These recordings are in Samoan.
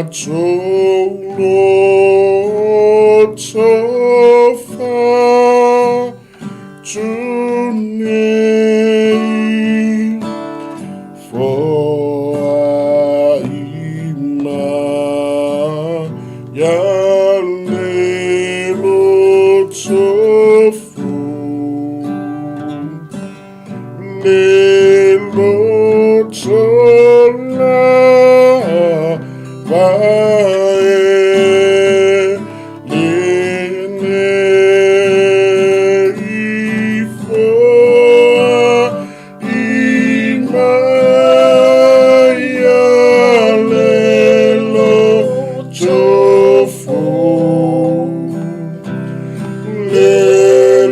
Matou loto fatu nei, foai mai ia le loto fou, le loto lava e lenei, foai mai ia le loto fou, le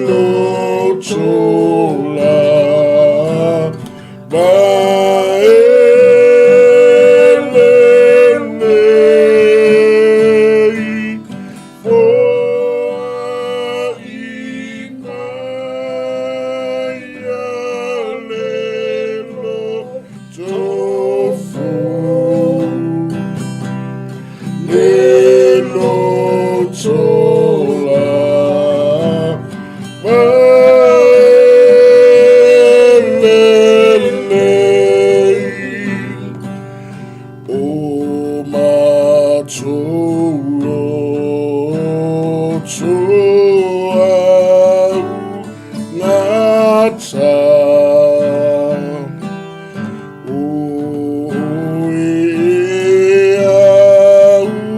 loto lava e lenei, foai mai ia le loto fou, le loto lava e lenei, o matou loto augata, o oe e augofie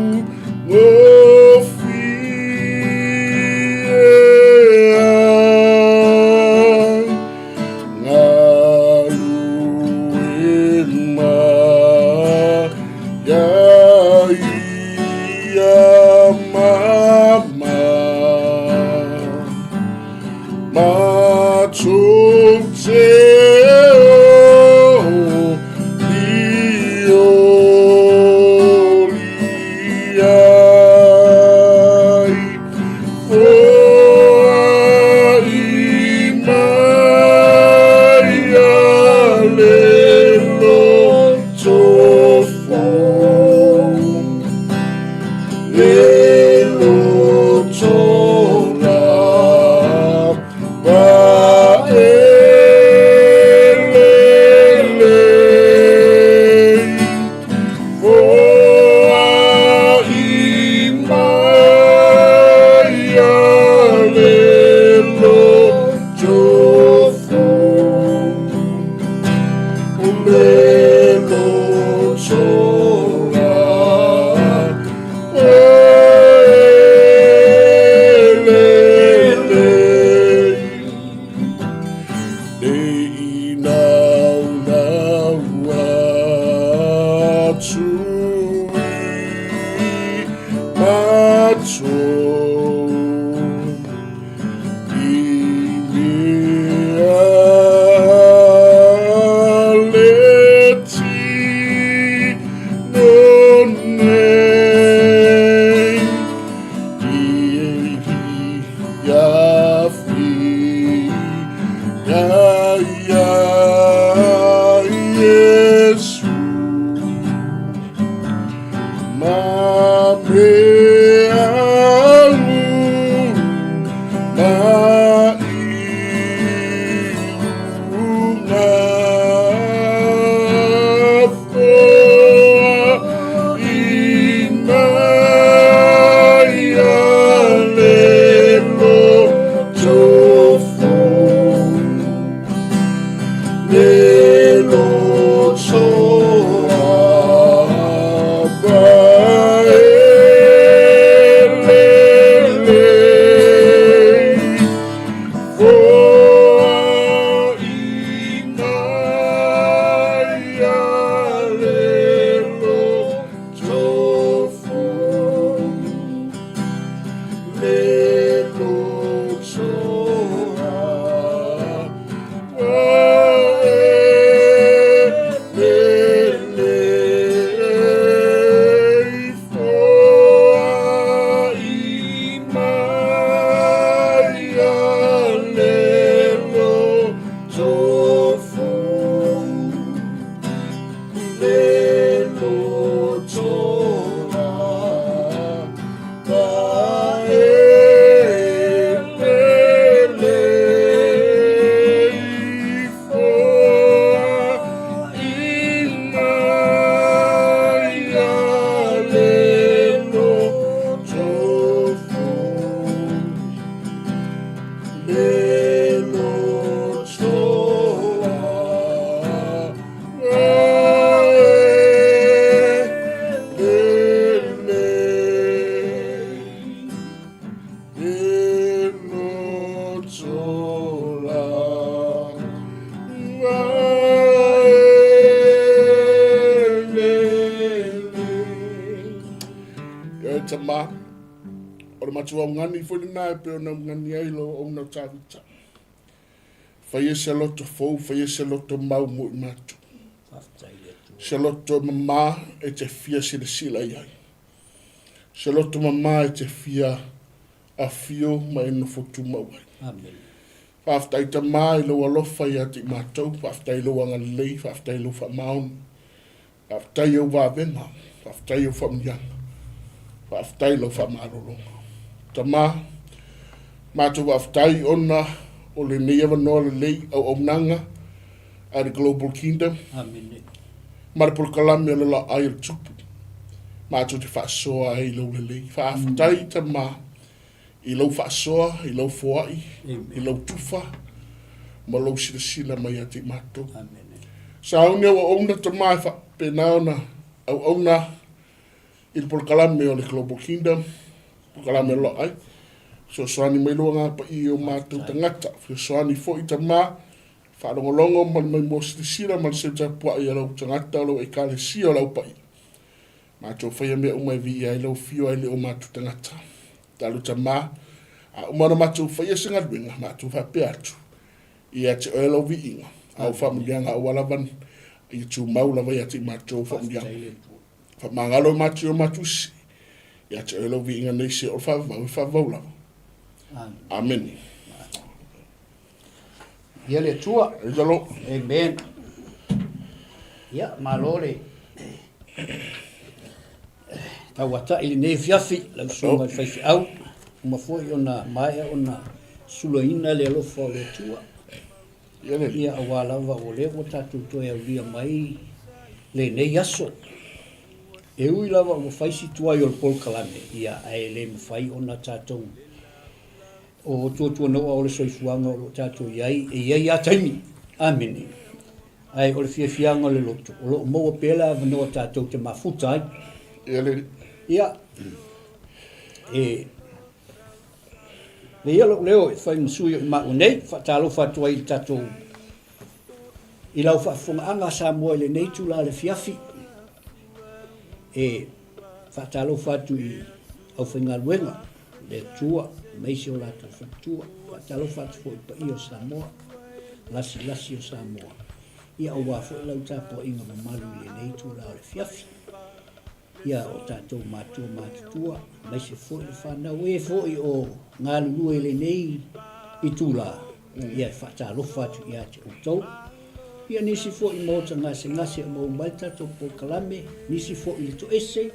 ai, galue mai ia mama, matou te olioli ai, foai mai ia le loto fou, le loto lava e lenei, foai mai ia le loto fou, le loto lava e lenei, ne i naunau atu i matou i mea le tino nei, i ia ia Iesu, ma mea ma iuga, foai mai ia le loto fou, le loto lava e lenei, foai mai ia le loto fou, le loto lava e Ia e tama, o le matou augani foi lena e pei ona augani ai lau auauna o Tavita. Faia se loto fou, faia se loto mau mo i matou. Se loto e mamā e te fia silasila i ai. Se loto mamā e te fia afio ma e nofo tumau ai. Amen. Faafetai Tama i lou alofa ia te i matou, faafetai i lou agalelei, faafetai i lou faamaoni, faafetai i ou vavega, faafetai i ou faamanuiaga, faafetai i lau faamalologa. Tama, matou faafetai ona o lenei avanoa lelei auaunaga a le Global Kingdom. Amene. Ma le polokalame o le laai o le tupu. Matou te faasoa ai i lou lelei. Faafetai Tama i lou faasoa, i lou foai, i lou tufa ma lou silasila mai ia te i matou. Sauni auauna Tama e faapena ona auauna i le polokalame o le Global Kingdom, polokalame o le laai. Fesoasoani mai lou Agaga Paia i o matou tagata. Fesoasoani foi Tama faalogologo ma le maimoa silasila ma le seu tapuai a lou tagata o lou Ekalesia o le Au Paia. Matou faia mea uma e viia ai lau afio ae le o matou tagata. Talo Tama, a uma ona matou faia se galuega, matou faapea atu, ia te oe lau viiga, a o faamanuiaga aua lava ia tumau lava ia te i matou faamanuiaga. Faamagalo i matou i o matou sese, ia te oe lau viiga nei se o le faavavau e faavavau lava. Amene. Ia le Atua. Praise the Lord. Amen. Ia, malo le tauata'i i lenei afiafi, lau susuga i le faifeau, uma foi ona maea ona sulaina le alofa o le Atua. Ia, aua lava o lea ua tatou toe aulia mai lenei aso. E ui lava ua fai si tuai o le polokalame, ia, ae le mafai ona tatou O tuatuanoa o le soifuaga o lo o tatou i ai, e i ai lava taimi. Amene. Ae o le fiafiaga o le loto, o lo o maua pea le avanoa tatou te mafuta ai. Ia le. Ia, e lei ia lou leo e fai ma sui o i maua nei, faatalofa atu ai i le tatou, i lau faafofogaaga a Samoa i lenei itula o le afiafi. E faatalofa atu i aufaigaluega, le Atua, aemaise o latou faletua. Faatalofa atu foi i paia o Samoa, lasilasi o Samoa, ia aua foi lau tapuaiga mamalu i lenei itula o le afiafi. Ia o tatou matua matutua, aemaise foi le fanau e foi o galulue i lenei itula, ia e faatalofa atu ia te outou. Ia nisi foi i maota gasegase o maua mai le tatou polokalame, nisi foi i le toese,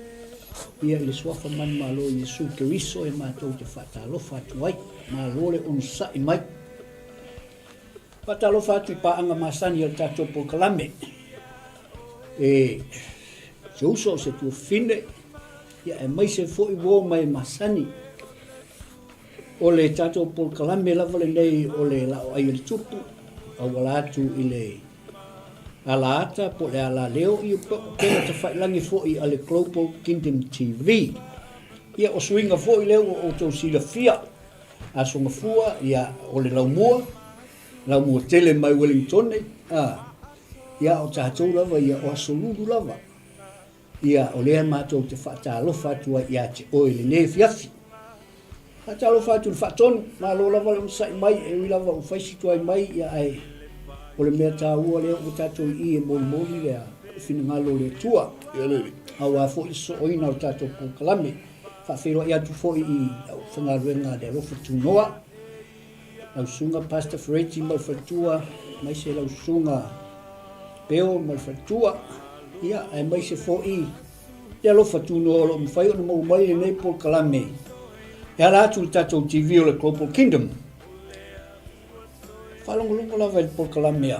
ia i le Suafa manumalo o Iesu Keriso e matou te faatalofa atu ai. Malo le onosai mai. Faatalofa atu i paaga masani a le tatou polokalame. E se uso, se tuafafine, ia aemaise foi uo ma e masani. O le tatou polokalame lava lenei o le Laoai a le Tupu, auala atu i le alaata po o le alaleo, ia po o upega tafailagi foi a le Global Kingdom TV. Ia, o suiga foi lea ua outou silafia, Aso Gafua, ia, o le laumua, laumua tele mai Wellingtone, a, ia, o tatou lava ia, o aso lulu lava. Ia, o lea matou te faatalofa atu ai ia te oe i lenei afiafi. Faatalofa atu i le faatonu, malo lava le onosai mai, e ui lava ua fai si tuai mai, ia ae o le mea taua lea ua tatou i i e molimoli le finagalo o le Atua. Aua foi le sosooina o le tatou polokalame. Faafeiloai atu foi i lau aufaigaluega a le Alofa Tunoa, lau susuga Pastor Fereti ma le faletua, aemaise lau susuga Peo ma le faletua, ia, aemaise foi le alofa tunoa o lo o mafai ona maua mai lenei polokalame e ala atu i le tatou TV o le Global Kingdom. Faalogologo lava i le polokalame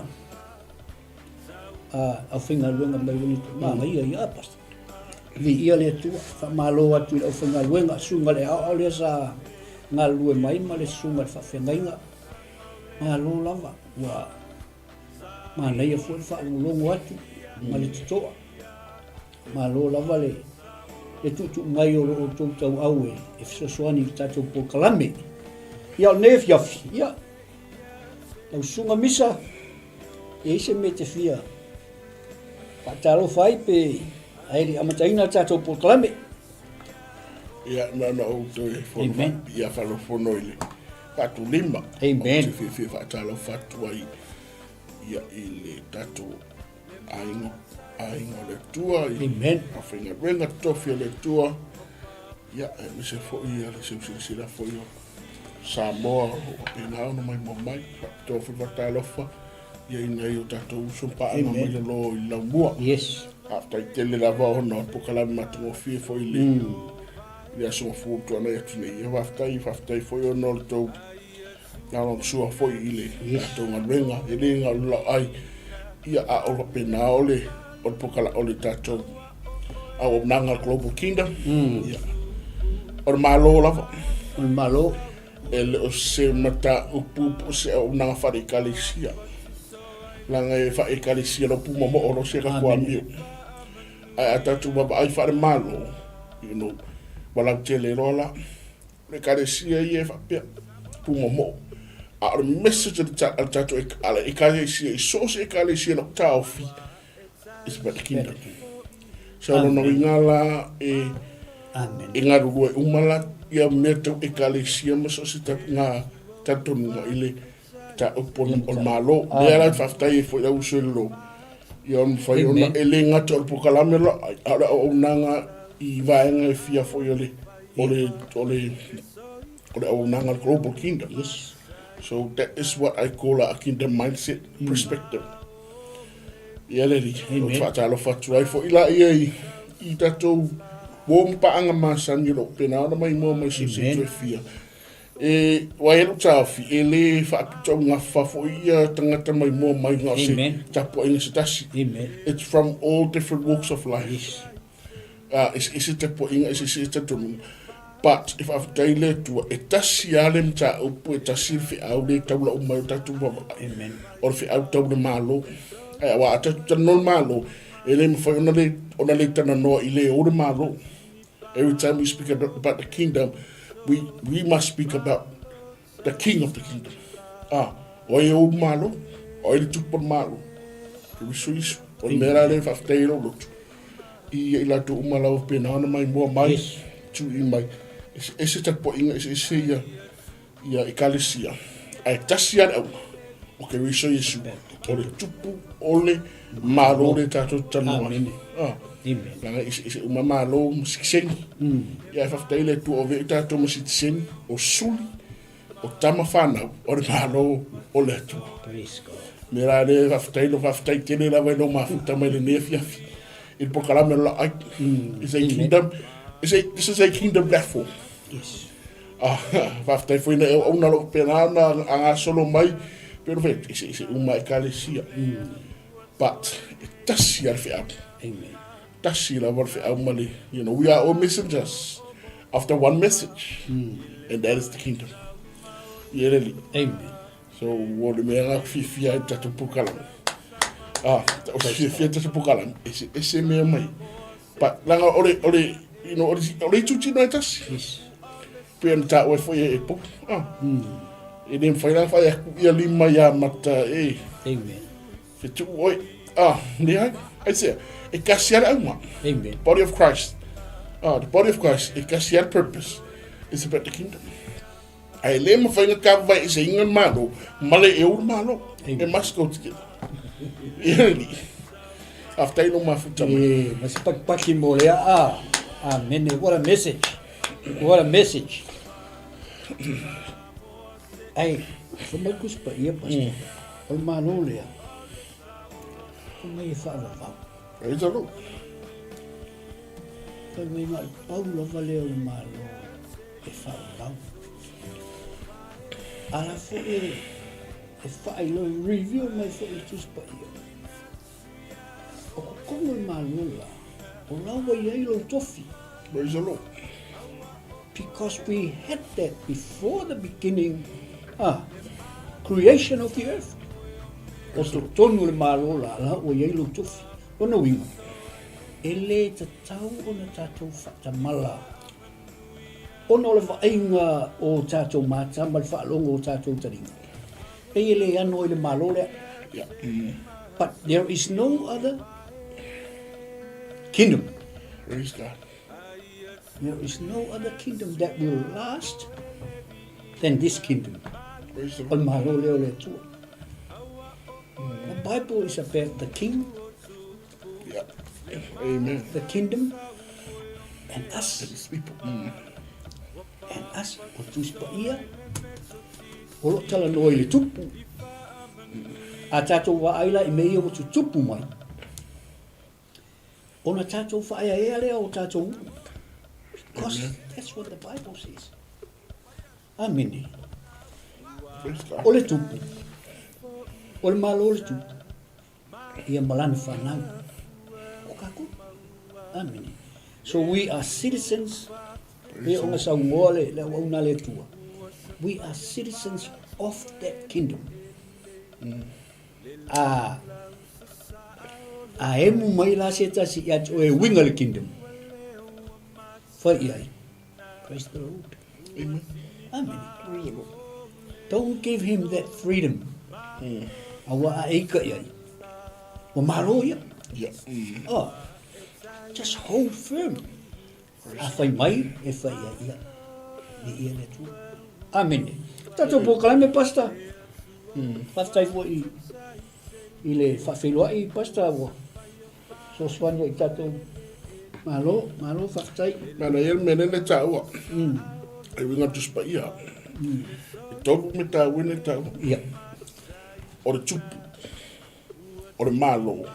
a aufaigaluega mai Wellington. Manaia ia, Pastor. Viia le Atua. Faamalo atu i le aufaigaluega, susuga i le aoao lea sa galulue mai ma le susuga i le faafeagaiga. Malo lava, ua manaia foi le faalogologo atu ma le totoa. Malo lava le le tuutuu mai o lo outou tauau e, e fesoasoani i le tatou polokalame. Ia, o lenei afiafi, ia, lau susuga Misa, E i ai se mea e te fia faatalofa ai pe ae le i amataina le tatou polokalame? Ia, na ona ou toe fono Amen. ia faalofono i le faatulima. Amen. Ou te fiafia faatalofa atu ai ia i le tatou aiga, aiga o le Atua, i Amen. aufaigaluega totofi o le Atua, ia, aemaise foi ia le seusilasila foi o Samoa o lo o faapena ona maimoa mai. Faapitoa foi le faatalofa ia i nai o tatou uso ma paaga mai lalo i Laumua. Yes. Faafetai tele lava ona o le polokalame matagofie foi i le i le aso Gafua ua tuanai atu nei. Ia faafetai, faafetai foi ona o le tou lagolagosua foi i le tatou galuega. E le na o le laoai, ia a o faapena o le o le pokala o le tatou auaunaga Global Kingdom. Ia. O le Malo lava. O le Malo. E le o se mataupu po o se auaunaga faale-ekalesia. Leaga e faale-ekalesia lou pumamoo lo se tatou amio. Ae a tatou vaavaai faale-Malo, you know, valautele loa la. O le ekalesia ia e faapea, pumamoo. A o le message a le tatou ekalesia i so o se ekalesia lou taofi, it's about the kingdom. So lona uiga la e Amen. e galulue uma la ia mea tau ekalesia ma so o se ngā talitonuga i le mataupu o le Malo. Lea la e faafetai ai foi i lau uso i le lo, ia ona mafai ona Amen. e le gata o le polokalame la, a o le auaunaga i vaega e fia foi o le o le o le o le auaunaga o le Global Kingdom. Yes. So that is what I call a kingdom mindset perspective. Ia le alii, ou te faatalofa atu ai foi la ia i, i tatou uo ma paaga masani o lo o pena ona maimoa mai so se toe fia. E, ua e lou taofi, e le faapitaugafa foi ia tagata maimoa mai na o se tapuaiga se tasi. Amen. It's from all different walks of life. Yes. Eseese tapuaiga, eseese talitonuga. But e faafetai le Atua, e tasi lava le mataupu, e tasi le feau lea e taula uma ai o tatou vaavaai. Amen. O le feau tau le Malo. Ae aua a tatou talanoa le Malo, e le mafai ona le, ona le talanoa i le ou le Malo. Every time we speak about the kingdom, we, we must speak about the king of the kingdom. Ah, o ai e ou le Malo, o ai le tupu o le Malo. Keriso Iesu. O le mea la lea e faafetai ai lou loto. I i latou uma lava pena ona maimoa mai, Yes. tui mai. Eseese tapuaiga, eseese ia, ia ekalesia. Ae tasi lava le auga, o Keriso Iesu, o le tupu o le Malo le tatou talanoa. Amene. Ah. Amen. Leaga eseese uma Malo ma sitiseni. Ia ae faafetai le Atua o avea i tatou ma sitiseni, o suli, o tama fanau, o le Malo o le Atua. Praise God. Me la le faafetai lo faafetai tele lava i lou mafuta mai lenei afiafi i le polokalame o le laai. It's a kingdom, it's a, this is a kingdom platform. Yes. Ah, faafetai foi na e auauna o lo o faapena ona gasolo mai, pei ona fai atu, eseese uma ekalesia. But e tasi lava le feau. Amen. Tasi lava le feau ma le, you know, we are all messengers after one message. And that is the kingdom. Ia le Alii. Amen. So, o le mea lena fiafia ai le tatou polokalame. Ah, o se fiafia le tatou polokalame, eseese mea mai. But, leaga o le, o le, you know, o le, o le itutino e tasi. Yes. Pei ona taua ai foi e Apple. Ah. E le mafai la whai aku ia lima ia mata e. Amen. Te tuu oi. Ah, leai. Aisea, e kasi a le auga. Amen. Body of Christ. Ah, the body of Christ, e kasi a le purpose. It's about the kingdom. Ae le mafai ona kavaeseina le Malo ma le eu le Malo. It must go together. Ia le alii. Faafetai lou mafuta mai. E, ma se pakipaki mo lea a. Amene. What a message. What a message. Ai, fai mai le Tusi Paia, Pastor. O le Malo lea, fai mai e faavavau. Praise the Lord. Fai mai na o le pau lava lea o le Malo e faavavau. A la foi e, e faailoa, e reveal mai foi le Tusi Paia. O totonu o le Malo la, o la ua i ai lou tofi. Praise the Lord. Because we had that before the beginning, ah, creation of the earth. O totonu o le Malo la, la ua i ai lou tofi. Lona uiga, e le tatau ona tatou faatamala ona o le vaaiga o tatou mata ma le faalogo o tatou taliga. Pei e le ano i le Malo lea. But there is no other kingdom. Praise God. There is no other kingdom that will last than this kingdom. Praise the O Lord. le Malo lea o le Atua. The Bible is about the king, Yeah. Amen. the kingdom, and us. His people. And us, o Tusi Paia, o lo o talanoa i le tupu. A tatou vaai la i mea ia ua tutupu mai, ona tatou faaeaea lea o tatou ulu. Because that's what the Bible says. Amene. O le tupu, o le Malo o le tupu, ia ma lana fanau, o kākou. Amene. So we are citizens, pei ona saunoa le, le auauna a le Atua. We are citizens of that kingdom. A, a emu mai la se tasi ia te oe uiga le kingdom. Fai i ai. Praise the Lord. Amen. Amen. Praise the Lord. Don't give him that freedom. Aua a e ika i ai. Ua malo ia. Yeah. Oh, just hold firm. A fai mai, e fai ia ia. I ia le Atua. Amene. Tatou polokalame, Pastor. Faafetai foi i le faafeiloai, Pastor, ua fesoasoani ai i tatou. Malo, malo faafetai. Manaia le mea lea na taua. E uiga Tusi Paia. E tolu mea taua na taua. Ia. O le tupu, o le Malo,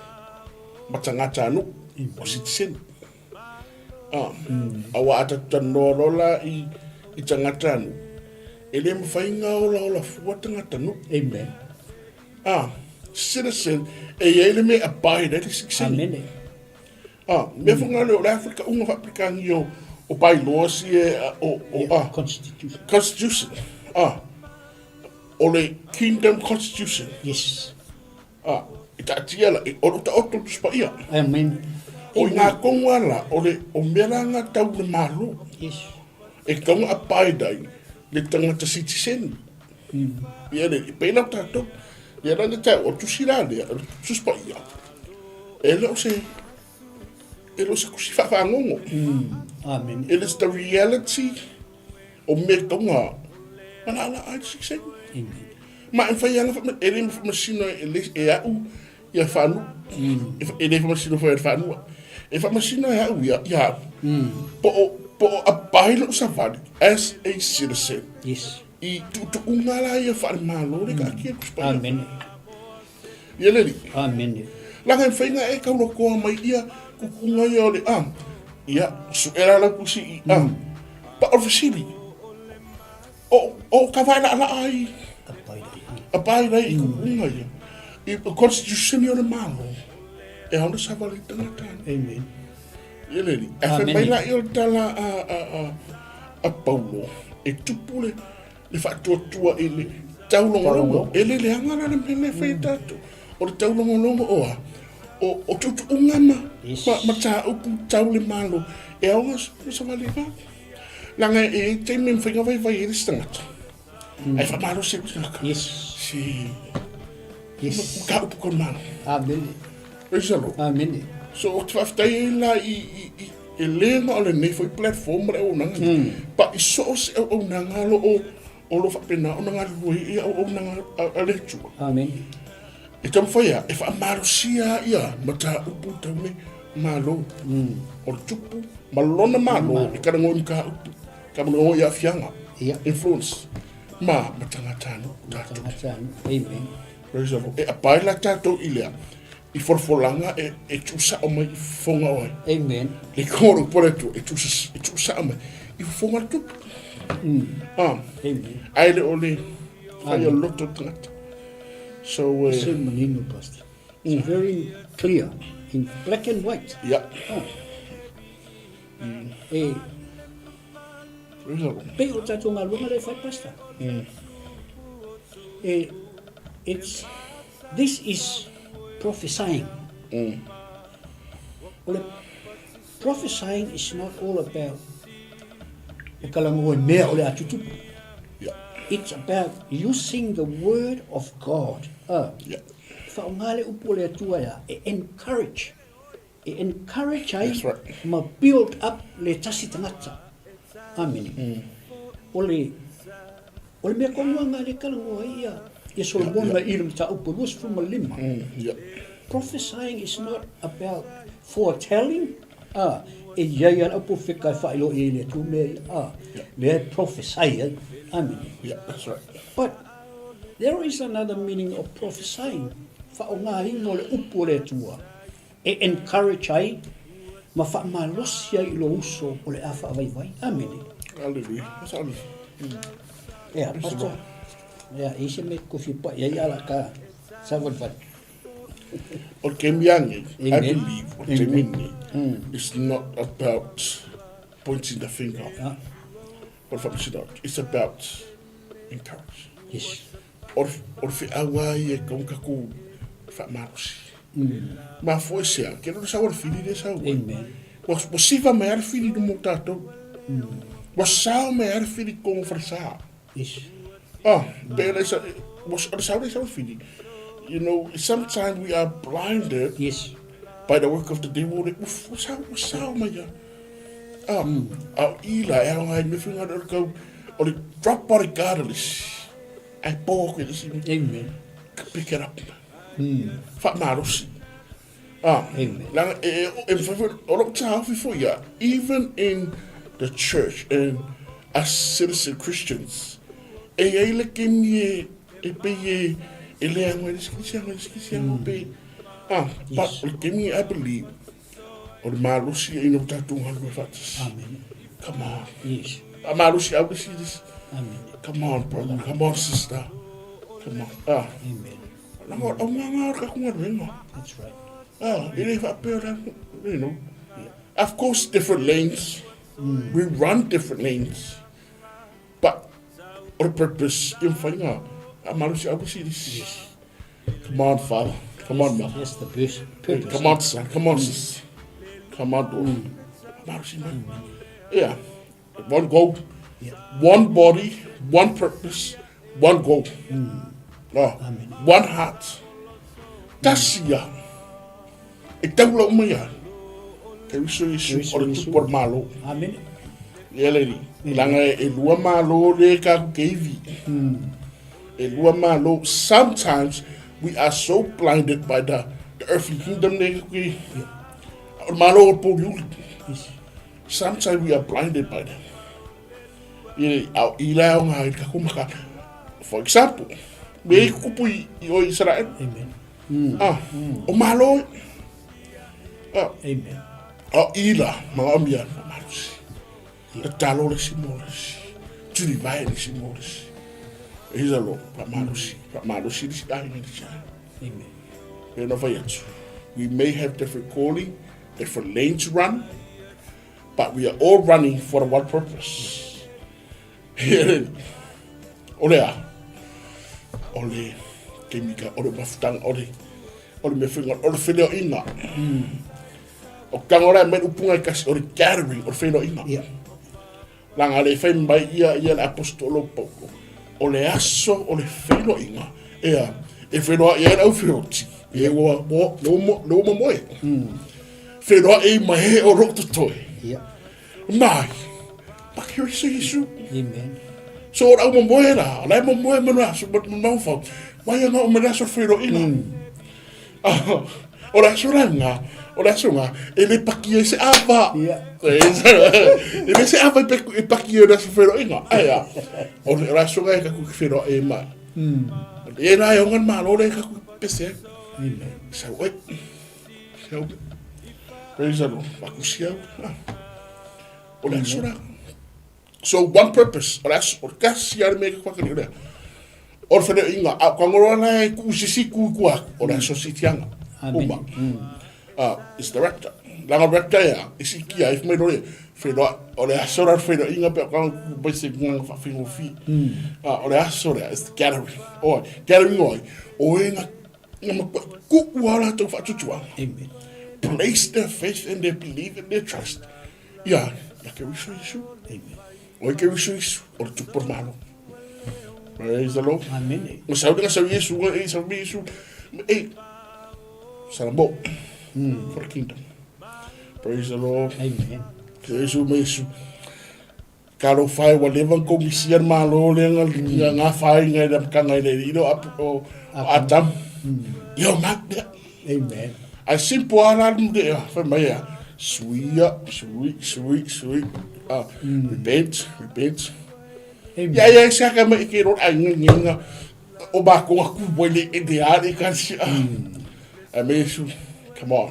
ma tagata nuu, o sitiseni. Ah, aua a tatou talanoa loa la i, i tagata nuu, e le mafai ona olaola fua tagata nuu. Amen. Ah, citizen, e i ai le mea e abide ai le sitiseni. Amene. Ah, mea foi lea o le Afrika unga faapekani o, o bylaws ia o, o, Yeah, ah, Constitution. Constitution. Ah, o le Kingdom Constitution. Yes. Ah, e taatia la, o lo taoto le Tusi Paia. Amen. O i ngā kongo ala, o le, o mea la ngā tau le Malo. Yes. E tatau ona abide ai le tagata sitiseni. Ia le, e pei la o tatou, ia la le tau, o le tusi la lea, o le Tusi Paia, e le o se, e le o se tusi faafagogo. Amen. It is the reality o mea e tatau ona malaalaa ai le sitiseni. Amen. Ma e mafai lava ona, e le faamasino e le, e au ia faanuu. E le faamasino foi e le faanua. E faamasino e au ia, ia au. Po o, po o abide lou savali as a citizen. Yes. I tuutuuga la ia faale-Malo le kaatia Tusi Paia. Amene. Ia le alii. Amene. Laga e mafai ona e taulakoa mai ia tuutuuga ia o le a. Ia, sue la lau tusi i a. Pa o le fesili, O, o ka vaelaalaa ai. Abide ai i kukuga ia. I constitution o le Malo, e ao na savali i tagata. Amen. Ia le alii. Ae fai mai la ia o le tala a, a, a, a Paulo, e tupu le, le faatuatua i le taulogologo. E le leaga la le mea lea e fai e tatou. O le taulogologo o a? O, o tuutuuga ma, Yes. ma, mataupu tau le Malo, e ao na savali i Leaga e i ai taimi e mafai ona vaivai ai le isi tagata. Ae faamalosi ai le tagata. Yes. Si. Yes. Mataupu ko le Malo. Amene. Praise the Lord. Amene. So ou te faafetai ai la i, i, i, e le na o lenei foi platform ma le auaunaga. Pa i so o se auaunaga o lo o, o lo o faapena ona galulue ai ia auaunaga a, a le Atua. Amene. E taumafai a e faamalosia ia mataupu tau le Malo. O le tupu ma lona Malo e talanoa i mataupu, talanoa i aafiaga, influence, ma ma tagata-nuu tatou. Tagata-nuu, amen. Praise the Lord. E apae la tatou i lea, i folafolaga e, e tuusao mai i fofoga o ai. Amen. Le koro po le Atua, e tuusa, e tuusao mai i fofoga o le tupu. Ah. Amen. Ae le o le fai o le loto o le tagata. So, Se manino, Pastor. It's very clear, in black and white. Yeah. Oh. E, pei o tatou galuega lea e fai, Pastor. E, it's, this is prophesying. O le prophesying is not all about e talanoa i mea o le a tutupu. Yeah. It's about using the word of God. Yeah. Faaaoga le upu a le Atua e a? E encourage. E encourage ai ma build up le tasi tagata. Amene. O le, o le mea tonu lava lena lea e talanoa ai ia, ia Solomona i le mataupu 25. Prophesying is not about foretelling, a, e i ai lava le aupofeta e faailoa i ai e le Atua mea ia, a, lea e prophesy ai. Amene. But there is another meaning of prophesying, faaaogaina o le upu a le Atua e encourage ai ma faamalosi ai i lou uso o le a faavaivai. Amene. Hallelujah. Ea, Pastor. Ea, e i se mea e fia pai ai ala ka savalivali. O le taimi anei, I believe, o le taimi nei, it's not about pointing the finger. Ah. O le faamasino atu, it's about encourage. Yes. O le feau lava ia e tatau ona tatou faamalosi. Mafua i se a? Ke le sau a le fili lea e sau ai. Amen. Ua siva mai lava le fili i luma o tatou. Ua sao mai lava le fili i totonu o falesa. Yes. Ah, pe le sa, ua o le sao lea e sau le fili. You know, sometimes we are blinded yes. by the work of the devil. Le, ua sao, ua sao mai lava. Ah, a o i la e aoga ai mea whinga o le kau, o le drop out regardless. Ai pō koe le isi mea. Amen. Pick it up. Faamalosi. Ah, Amen. Leaga e, e, e mafai foi, o lou taofi foi ia, even in the church and as citizen Christians, e i ai le kemi e, e pei e, e leaga ai le isi kisi aga, le isi kisi aga, pei, ah, but o le kemi I believe, O le malosi ia ina ua tatou galue faatasi. Amen. Come on. Yes. A malosi au le isi le isi. Amen. Come on, brother. Come on, sister. Come on. Ah. Amen. Langa o au ngā o ka galuega. That's right. Ah, e le faapea o le, you know. Yeah. Of course, different lanes. We run different lanes. But, o le purpose, ia mawhai ngā, a malosi au le isi le isi. Yes. Come on, father. Come on, mother. Yes, the purpose. Come on, son. Come on, sis. Come on, daughter. Yeah. One goal. Yeah. One body, one purpose, one goal. Oh, Amen. One heart. Tasi ia. E taula uma ia. Keriso Iesu o le tupu o le Malo. Amen. Ia le ni. Langa e lua malo le ka ku keivi. E lua malo. Sometimes we are so blinded by the, the earthly kingdom le ka ku keivi. O le malo o le pōliuli. Sometimes we are blinded by them. Ia au i la o ngā i ka kumaka. For example, me i kupu i, i o Israel. Amen. Ah, o malo. Ah. Amen. A ila, mga omia, malosi. Tatalo le si mo le si. Tuli vai le si mo le si. Isa lo, pa malosi, pa malosi le si ai le si. Amen. E no fai atu. We may have different calling, different lane to run, but we are all running for the one purpose. O le a? O le kemika, o le mafutaga, o le, o le mea whenga, o le wheleoinga. O kanga ora e mai upunga i kasi, o le gathering, o le wheleoinga. Yeah. Langa le whai mai ia, ia le apostolo Paulo. O le aso, o le wheleoinga, ea, e wheloa ia le au wheoti, e ua, ua, ua, ua mamoe. Wheloa e mai he o roto toe. Yeah. Mai, pakirisa Isu. Amen. So ora uma moe la, la mo moe mo la, so mo mau fau. Mai anga o mele aso whero ina. Ah, ora aso la nga, ora aso nga, e le paki e se ava. Yeah. E le se ava e paki e aso whero ina. Aia, ora aso nga e kaku ki whero e mai. E la e ongan malo le kaku pese. Amen. Sau, oi. Siau. Praise the Lord. Paku siau. Ah. O le aso la. So one purpose. O le aso, o le kasi a le mea ka whakari o lea. O le whare inga, a ka ngoro ana e ku sisi ku ku aku. O le aso si tianga. Amen. Uma. It's the rapture. Langa rapture ia, i si kia, i whai rore. Whenua, o le aso la whenua inga pe o ka ku bai se nganga whawhingo fi. O le aso lea, it's the gathering. Oi, gathering oi. O e nga Nga makua kuʻu a latou faatuatuaga. Amen. Place their faith and their belief and their trust. Ia, ia Keriso Iesu. Amen. Oi Keriso Iesu, o le tupu o le Malo. Praise the Lord. Amen. Ma sau nga sau Iesu, e sau Iesu. E, Salamo for the kingdom. Praise the Lord. Amen. Iesu ma Iesu. Ka lo whai wa leva ko misia malo le nga nga nga whai nga ila ka nga ila ilo ap o Adam. Yo mak dia. Amen. Ai simple ala lu de fa mai ya. Sweet, sweet, sweet, sweet. Ah, repent, repent. Amen. Ia ia sa ka mai ke ro ai nga nga o ba ko ku bo le e de a le ka si. Ai me su. Come on.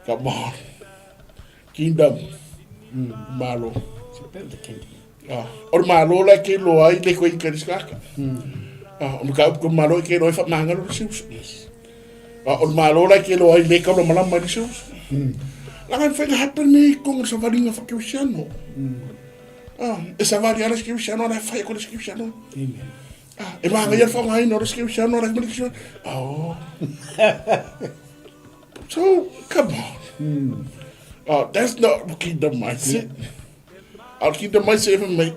Come on. Kingdom. Malo. It's about the kingdom. Ah, o le malo la ke loa i le koe i kariskaka. Ah, o ka ko malo i ke loa i whamanga lo se uso. Yes. Ah, o le malo la ke loa i le ka lo malama i se uso. La ngai whainga happen me konga sa varinga wha keusiano. Ah, e sa vari ala se keusiano ala whai ko le se keusiano. Amen. Ah, e maanga ia whaonga ino le se keusiano ala mele keusiano. Ah, oh. So, come on. That's not kingdom mindset. Our kingdom mindset even make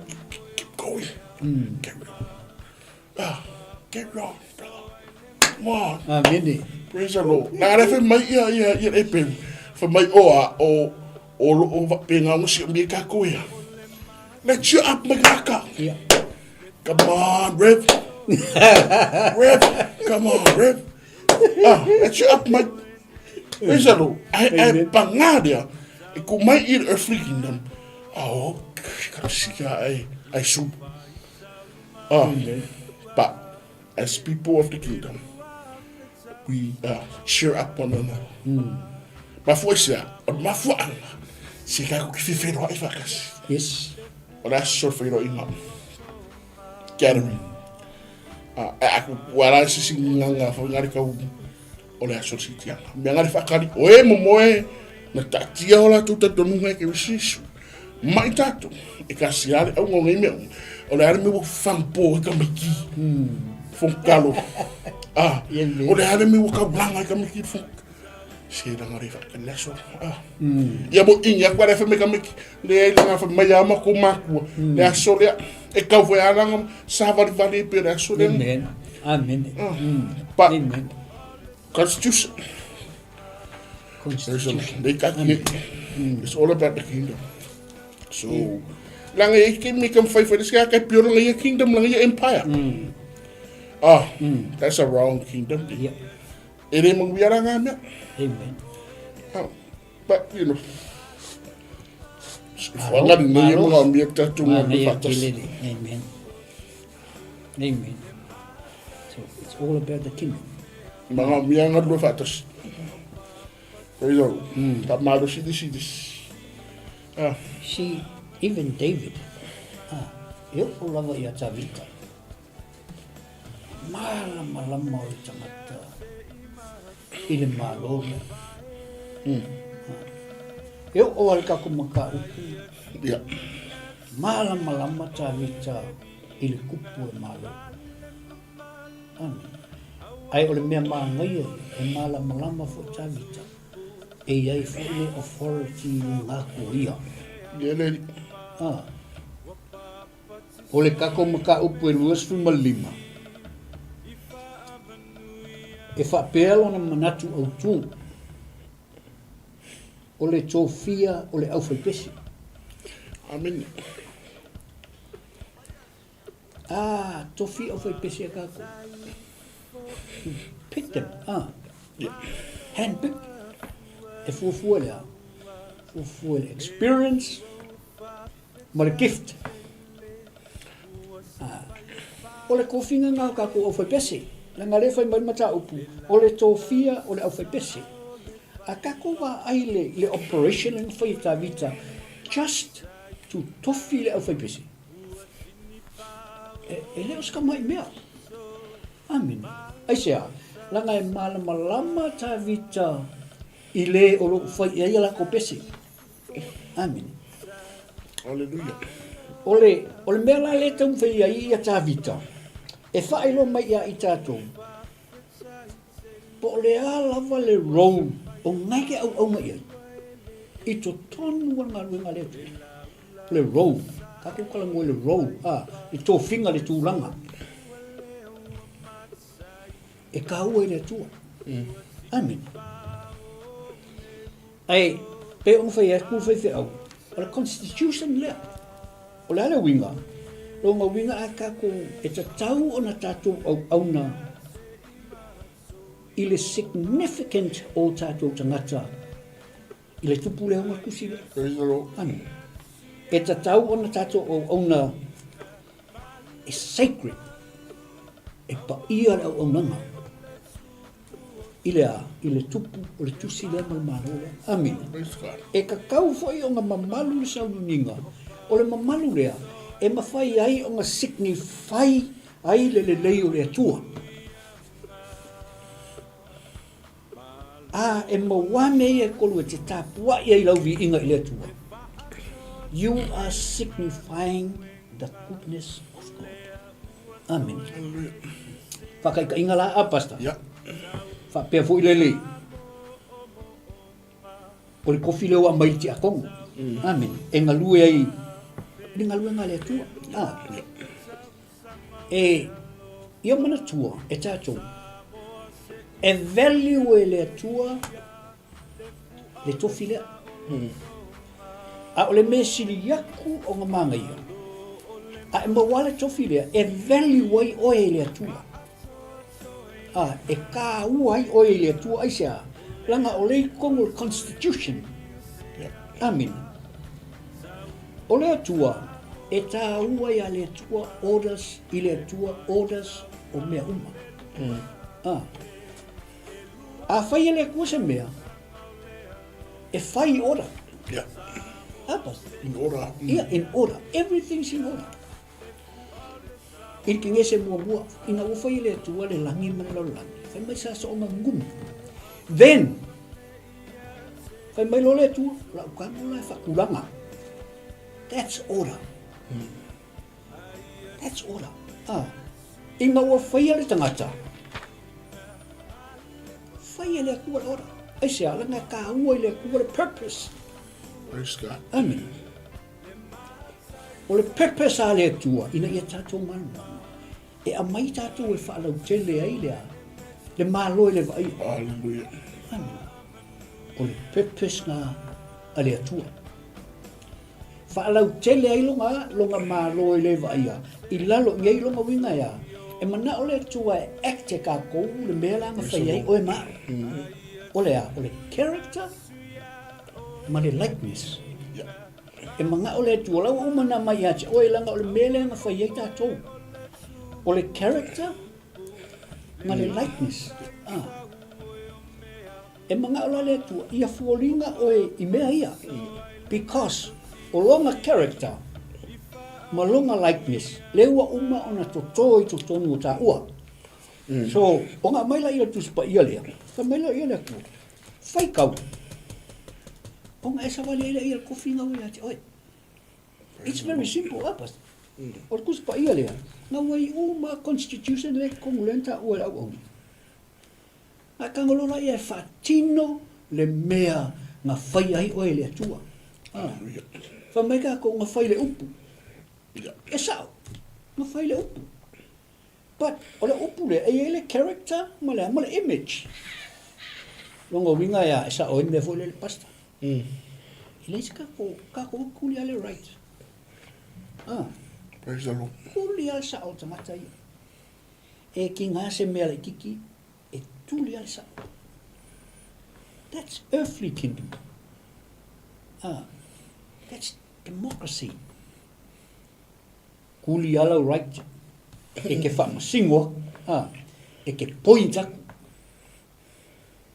keep going. Carry on. Ah, carry on, brother. Come on. Amene. Praise the Lord. Nā re whai mai ia ia ia e peu. Whai mai o a o o lo o wa pe ngā ngosi o mi ka ko ia. Let you up my kaka. Yeah. Come on, Rev. Rev, come on, Rev. Ah, let you up my Praise the Lord. Ai ai Amen. pangaria. E ku mai i le earthly kingdom. Ah, oh, ka sika ai ai su. Ah, but as people of the kingdom, we cheer up one another. Mafua i sea, o le mafuaanga, se ka ku ki whiwheroa i whakasi. Yes. O le aso whairo i ngā gathering. Ah, e aku ua la sisi nganga fo ngari kau o le aso si tianga. Mea ngari whakari, o e momo e, na tatia o la tū tonu ngai ke wisisu. Mai tātou, e ka siare au ngā ngai mea, o le are me ua whangpo i ka miki, whongkalo. Ah, o le are me ua kaulanga i ka miki, whong... Se ranga re whaka leso. Ah. Ia mo ingi aku are whame ka miki, le ai langa wha mai ama ko makua, le aso lea, e kau whai aranga, sa vari vari pe le aso lea. Amen. Amen. But, Amen. Constitution. Constitution. They got it. It's all about the kingdom. So, langa ia ke me kam fai fai ska ka pure langa ia kingdom langa ia empire. Ah, that's a wrong kingdom. Yeah. E re mong wiara ngā mea. Amen. Ah, but you know. Whangari nei e mga mea tātou ngā Manaia mea whatas. kelele. Amen. Amen. So it's all about the kingdom. Mga mea ngā rua whatas. Praise the Lord. Ka māro si disi disi. Ah, See, even David, ah, e o lava ia Tavita. Malamalama o le tagata i le Malo lea. E oo ai le tatou mataupu, yeah. malamalama Tavita i le kupu o le Malo. Amen. Ae o le mea manaia ia, e malamalama foi Tavita, e i ai foi le authority i luga atu o ia. Ia le Ah. O le tatou mataupu e 25, e faapea lona manatu autū, o le tofia o le aufaipese. Amen. Ah, tofi aufaipese a tatou. You pick them, ah. Yeah. Hand pick. E fuafua le a? Fuafua le experience ma le gift. Ah. O le kofinga ngā o kākou aufaipese. Leaga lea e fai mai le mataupu, o le tofia o le aufaipese. A kākou vaai le, le operation lea na fai e Tavita, just to tofi le aufaipese. E, e le o se kamaʻi mea. Amene. Aisea? Leaga e malamalama Tavita i le o lo o fai i ai a lakou pese. Amene. Hallelujah. O le, o le mea la lea e taumafai ai ia Tavita, e faailoa mai ia i tatou, po o le a lava le role o ngai ke auauna i ai, i totonu o le galuega a le Atua. O le role, tatou talanoa i le role, a, le tofiga, le tulaga. E kāua i le Atua. Amene. Ae pei ona fai atu le faifeau, o le constitution lea. O le a le uiga? Lona uiga a tatou, e tatau ona tatou auauna i le significant o tatou tagata i le tupu lea ona tusi lea. Praise the Lord. Amen. E tatau ona tatou auauna e sacred, e paia le auaunaga i le a, i le tupu o le tusi lea ma le Malo lea. Amene. E tatau foi ona mamalu le sauniuniga. O le mamalu lea e mafai ai ona signify ai le lelei o le Atua. A e maua mea ia e kolu e te tapuai ai i lau viiga i le Atua. You are signifying the goodness of God. Amene. Whakaikaiga la a, Pastor? Yeah. Whaapea foi le lei. O le kofi lea ua aumai i le tiakono. Amene. E galue ai i le galuega a le Atua. Ah. E ia manatua e tatou, e value e le Atua le tofi lea. A o le mea sili atu ona manaia, a e maua le tofi lea, e value ai oe e le Atua. A, e tāua ai oe i le Atua, aisea? Leaga o lea i totonu o le Constitution. Amene. O le Atua, e tāua iā le Atua orders, i le Atua orders o mea uma. A, afai e le Atua se mea, e fai i order. Yeah. A, Pastor? In order. Yeah, in order. Everything's in order. I le Kenese muamua, ina ua fai e le Atua le lagi ma le lalolagi, fai mai sa soonga gumu. Then, fai mai loa le Atua, lau tago la e faatulaga. That's order. That's order. Ah. Ina ua faia le tagata, fai e le Atua le order. Aisea, leaga e tāua i le Atua le purpose. Praise God. Amen. O le purpose a le Atua ina ia tatou malamalama, e aumai tatou e faalautele ai le a? Le Malo i le vaaia. Hallelujah. Amen. O le purpose na a le Atua. Faalautele ai longa, longa Malo i le vaaia, i lalo i ai longa uiga e a? E manao le Atua e act e kakou le mea la na fai ai oe ma au. O le a? O le character ma le likeness. E manao le Atua, la ua uma ona aumai ia te oe, leaga o le mea lea na fai ai tatou. O le character ma le likeness. Ah. E manao la le Atua, ia foliga oe i mea ia. Because o lona character ma lona likeness, lea ua uma ona toto i totonu o taua. So, ona aumai laia o le Tusi Paia lea, fai mai laia le Atua, Faitau, ona e savali ai lea i le kofi na ua ia te oe. It's very simple, a Pastor. O le Tusi Paia lea, na ua i uma constitution lea i totonu lea na taua e le auauna. A tago loa la ia e faatino le mea na faia ai oe e le Atua. Ah. Fai mai tatou na fai le upu. E sao, na fai le upu. But o le upu lea, e i ai le character ma le a? Ma le image. Lona uiga e a, e sao ai le mea foi lea le pastor. E leai se kakou, kakou e kuli lava le right. Ah. Praise the Lord. Kuli lava le sao o le tagata ia. E kiga se mea laititi, e tuli lava le sao. That's earthly kingdom. Ah. That's democracy. Kuli a lau right e ke faamasino aku, a, e ke point aku.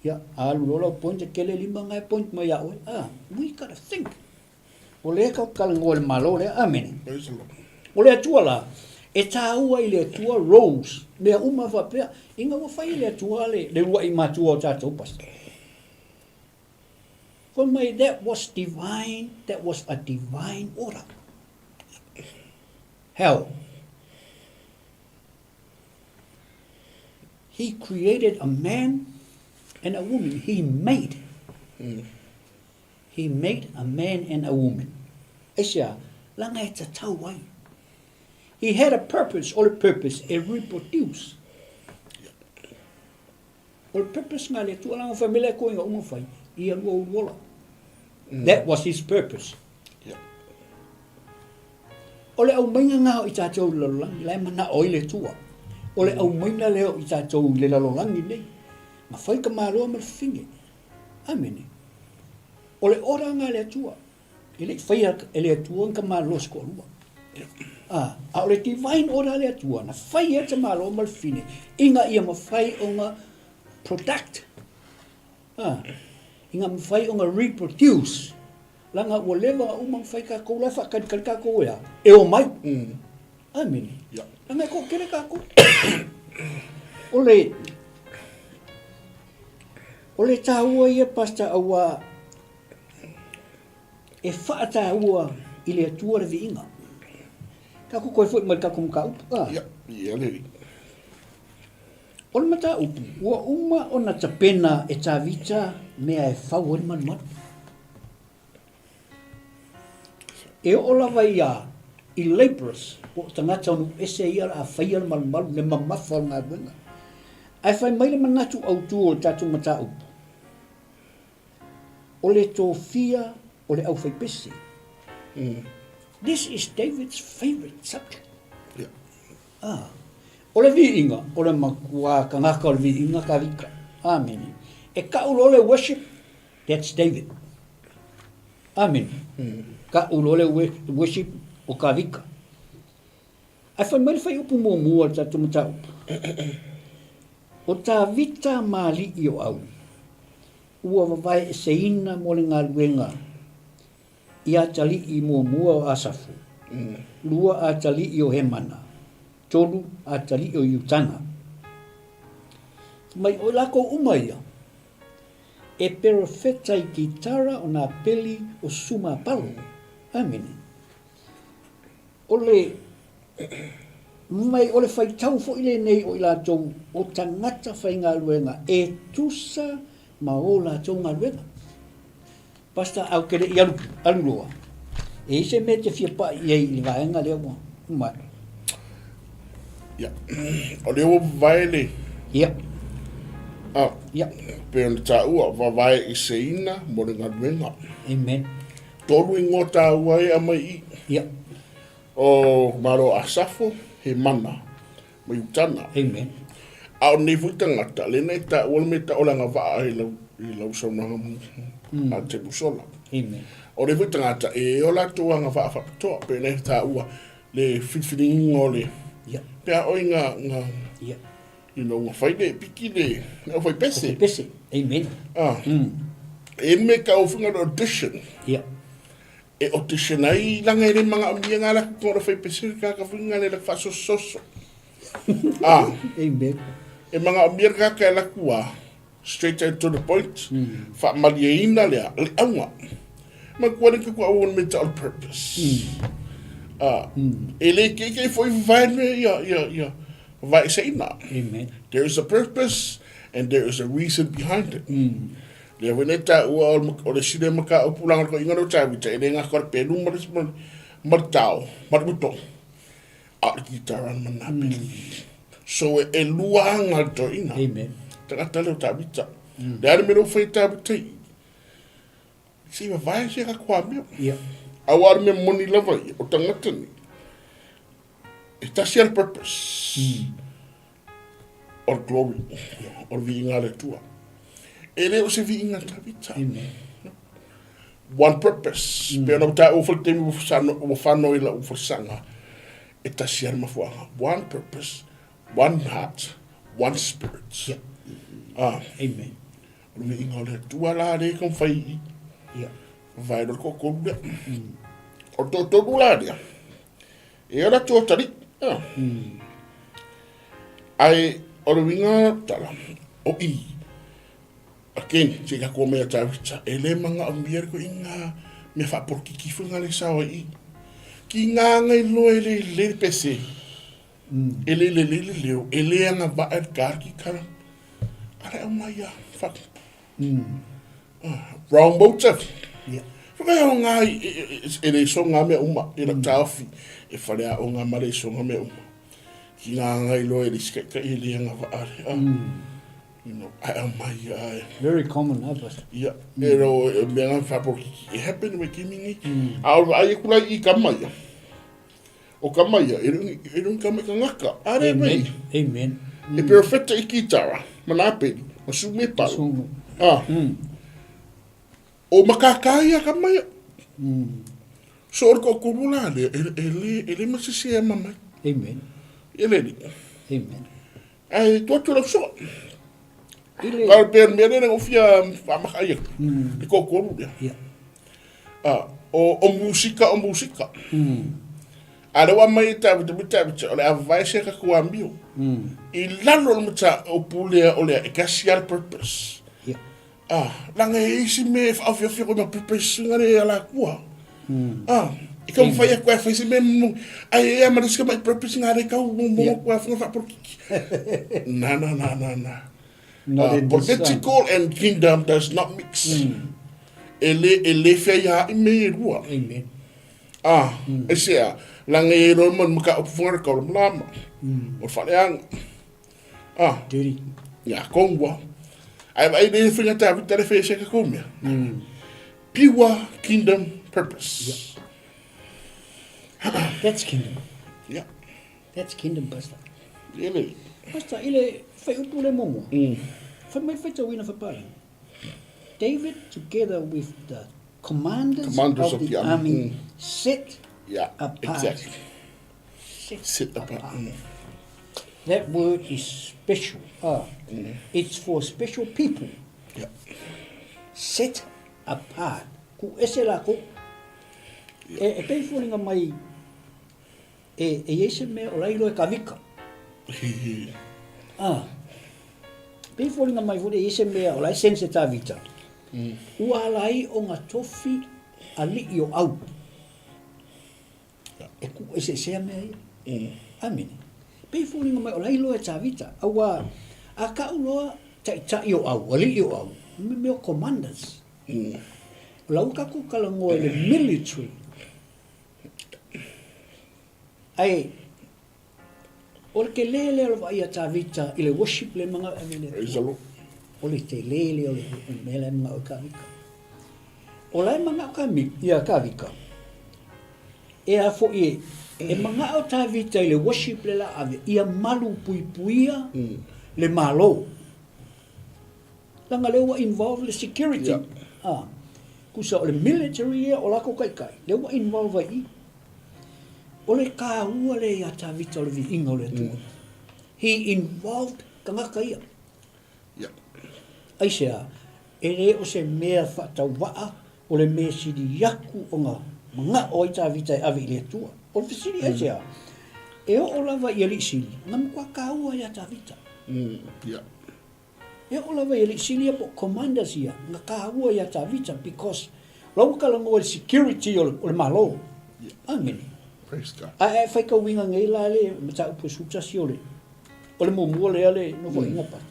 Ia, a alu loa lau point, e kele lima nga e point mai ia oe, a, we gotta think. O lea ka talanoa i le Malo lea, amene. O le Atua la, e tāua i le Atua roles, mea uma faapea, ina ua fai e le Atua le, le uluai matua o tatou, Pastor. Fai mai, that was divine, that was a divine order. How? He created a man and a woman. He made. He made a man and a woman. Aisea? Leaga e tatau ai. He had a purpose, o le purpose e reproduce. O le purpose lena a le Atua, leaga fai mai le Atua ina uma ona fai, ia lua ulu ola. That was his purpose. Yeah. O le aumaiga lena o i tatou i le lalolagi, la e manao ai le Atua. O le aumaiga lea o i tatou i le lalolagi nei, na fai ka malo ma le fafine. Amene. O le order lena a le Atua. E le i faia e le Atua ni tamaloa se toalua. A, a o le divine order a le Atua, na fai ai le tamaloa ma le fafine, ina ia mafai ona product, a, ina mafai ona reproduce, leaga ua leva ona uma ona fai tatou, la e faatalitali tatou e a? E omai. Amene. Leaga e toatele tatou. O le, o le taua ia, Pastor, aua E faataua i le Atua le viiga. Tatou toe foi mai i le tatou mataupu. A. Ia, ia le alii. O le mataupu, ua uma ona tapena e Tavita mea e fau ai le malumalu. E oo lava ia i laborers, po o tagata o nuu ese ia o le a faia le malumalu, le mamafa o le galuega. Ae fai mai le manatu autu o le tatou mataupu, O le tofia o le aufaipese. This is David's favourite subject. Yeah. Ah. O le viiga, o le matua tagata o le viiga Tavita. Amene. E kau loa le worship, that's David. Amene. Kau loa le worship o Tavita. Ae fai mai le fuaiupu muamua o le tatou mataupu, O Tavita ma alii o Auli, ua vavaeeseina mo le galuega i atalii muamua o Asafu, lua atalii o Hemana, tolu atalii o Iutana. Mai o i lakou uma ia, e perofeta i kitara o nā peli o Sumapalo. Amene. O le mai o le faitau foi lenei o i latou o tagata faigaluega e tusa ma o latou galuega. Pastor, au ke le i alu, alu loa, e i se mea te fia pa'i i ai i le vaega lea ua uma atu. Ia, o lea ua vavae le... Ia. Ah, Ia. Pei ona taua, vavae eseina mo le galuega. Amen. Tolu ingoa taua e aumai i i. Ia. O Malo Asafo, Hemana, ma Iutana. Amen. A o nei foi tagata, lea na e taua le mea e tau o le agavaa i lau, i lau saunoaga mm. a te musola. Amen. O nei foi tagata, e o latou agavaa faapitoa, pe na e taua le filifiliga o le... Ia. Pe a oi nga, nga, Ia. you know, nga fai le piki le, le au fai pese. Pese. Amen. Ah. E me ka ofinga le audition. Ia. E audition ai langa e le manga o mia ngā laku kona fai pese ka ka finga le laku whaasososo. Ah. Amen. E manga o mia ka ka laku a straight to the point. Mm. Wha malieina lea, le aunga. Ma kua le ka kua aua me ta on purpose. Mm. Ah. Mm. E le ke ke foi vai me ia ia ia vai seina. Amen. There is a purpose and there is a reason behind it. Mm. Lea foi nei taua o le sile ma ka upu langa ko inga no tawita e le ngaka o le pelu ma le ma le tao ma le uto a o le kitara ma nā peli. So e, e lua anga le toeina. Amen. Tagata leo tawita. Mm. Le ale me leo whai tawita i. Se i vavae se ka kua mea. Yeah. Aua le mea moni lava ia, o tangata ni. E tasi a le purpose. Mm. O le glory. Yeah. O le viiga a le Atua. E le o se viiga Tavita. Amen. No. One purpose. Mm. Pe ona ua ua fale taimi ua whano i la ua falesanga. E tasi a le mafuanga. One purpose, one heart, one spirit. Yeah. Ah. Amen. O le viiga o le Atua la le ka whai i. Yeah. Vai lo ko kolu lea. Mm. O tō tolu la lea. E ora tō tari. Ah. Mm. Ai, o le uiga tala, o i, again, se ka kua mea Tavita, e le manaomia le koe i ngā mea faapolokiki foi ngā le sao ai i. Ki ngā ngai loa e le le le pese, e le le le le leo, e le agavaa le kar ki kara, ara e mai ia, fuck. Wrong motive. Yeah. Whakaiao ngā, e le so ngā mea uma, e la taofi, e whare a o ngā mare so ngā mea uma. Ki ngā ngai loa e le sikaika e le anga waare. You know, ae aumai ia ae. Very common, ah, Pastor. Ia, e ro, e mea ngā whapolokiki, e happen me kimi nei. A o ai aku lai i kama ia. O kama ia, e rungi, e rungi kama i ka ngaka. Are Amen. mei. Amen. E perfecta i kitara, manapeli, ma sume palo. Sume. Ah. O makaka ia kama ia. So o ko ko la le, e, e le, e le masisi e mamai. Amen. E le ni. Amen. Ae tuu atu lau soa. I le... Pau pea le mea lea na fia faamaka ai atu. Le toatolu lea. Ia. Ah, o, o musika, o musika. A lea ua aumai e Tavita, me Tavita, o le a vavae se tatou amio. I lalo o le mataupu lea o le e tasi lava le purpose. Ia. Ah, leaga e i ai se mea e faaofiofia koe ma purpose nga le alakua. Ah, e taumafai atu e fai se mea mo, ai e ama le isi mai purpose nga le kau mo mo kua funga faapolokiki. Na na na na na. Not in this time. Political and kingdom does not mix. E le e le fea ia i me e lua. Amen. Ah, e se a, langa e roa mo maka o funga kau le malama. O whaleanga. Ah. Dirty. Ia, kongua. Ai vai le whenga tā vita le whea se ka kōmea. Pure kingdom purpose. Yeah. That's kingdom. Yeah. That's kingdom, Pastor. Ia le. Pastor, i le whai upu le momo. Whai mai whaitauina whapara. David, together with the commanders, Commanders of, the, army, set Yeah, apart. exactly. Set, Set apart. apart. That word is special. Ah, It's for special people. Yeah. Set apart. Ku ese la ko. E, e pei foliga mai e, e iai se mea o la iloa e Kavika. Ah. Pei foliga mai foi e iai se mea o la e sense Tavita. Ua ala ai o nga tofi ali'i o au. E ku eseesea mea ia. Amene. Pei foliga mai o la iloa e Tavita. Auā, a ka'u loa ta'ita'i o au, ali'i o au, me mea o commanders. O la ua kakou talanoa i le military. Ae, o le telē lea o le vaai a Tavita i le worship lea e manao e ave i le Atua. O le telē lea o le mea la e manao ai Tavita. O la e manao ka, ia Tavita, e a foi e, e manao Tavita i le worship lea la ave, ia malu puipuia le Malo. Leaga lea ua involve le security. Yeah. Ah. Tusa o le military ia o lakou taitai, lea ua involve ai i i. O le kāua lea iā Tavita o le viiga o le Atua. He involved tagata ia. Yeah. Aisea, e le o se mea faatauvaa o le mea sili aku ona manao ai Tavita e ave i le Atua. O le fesili aisea, e oo lava i alii sili, na matua kāua iā Tavita. Yeah. E oo lava i alii sili ia po o commanders ia, na kāua iā Tavita because la ua talanoa i le security o le, o le Malo. Yeah. Amene. Praise God. Ae e faitauina nei la le mataupu e 11 o le, o le muamua lea le nofoaiga mm. pasi.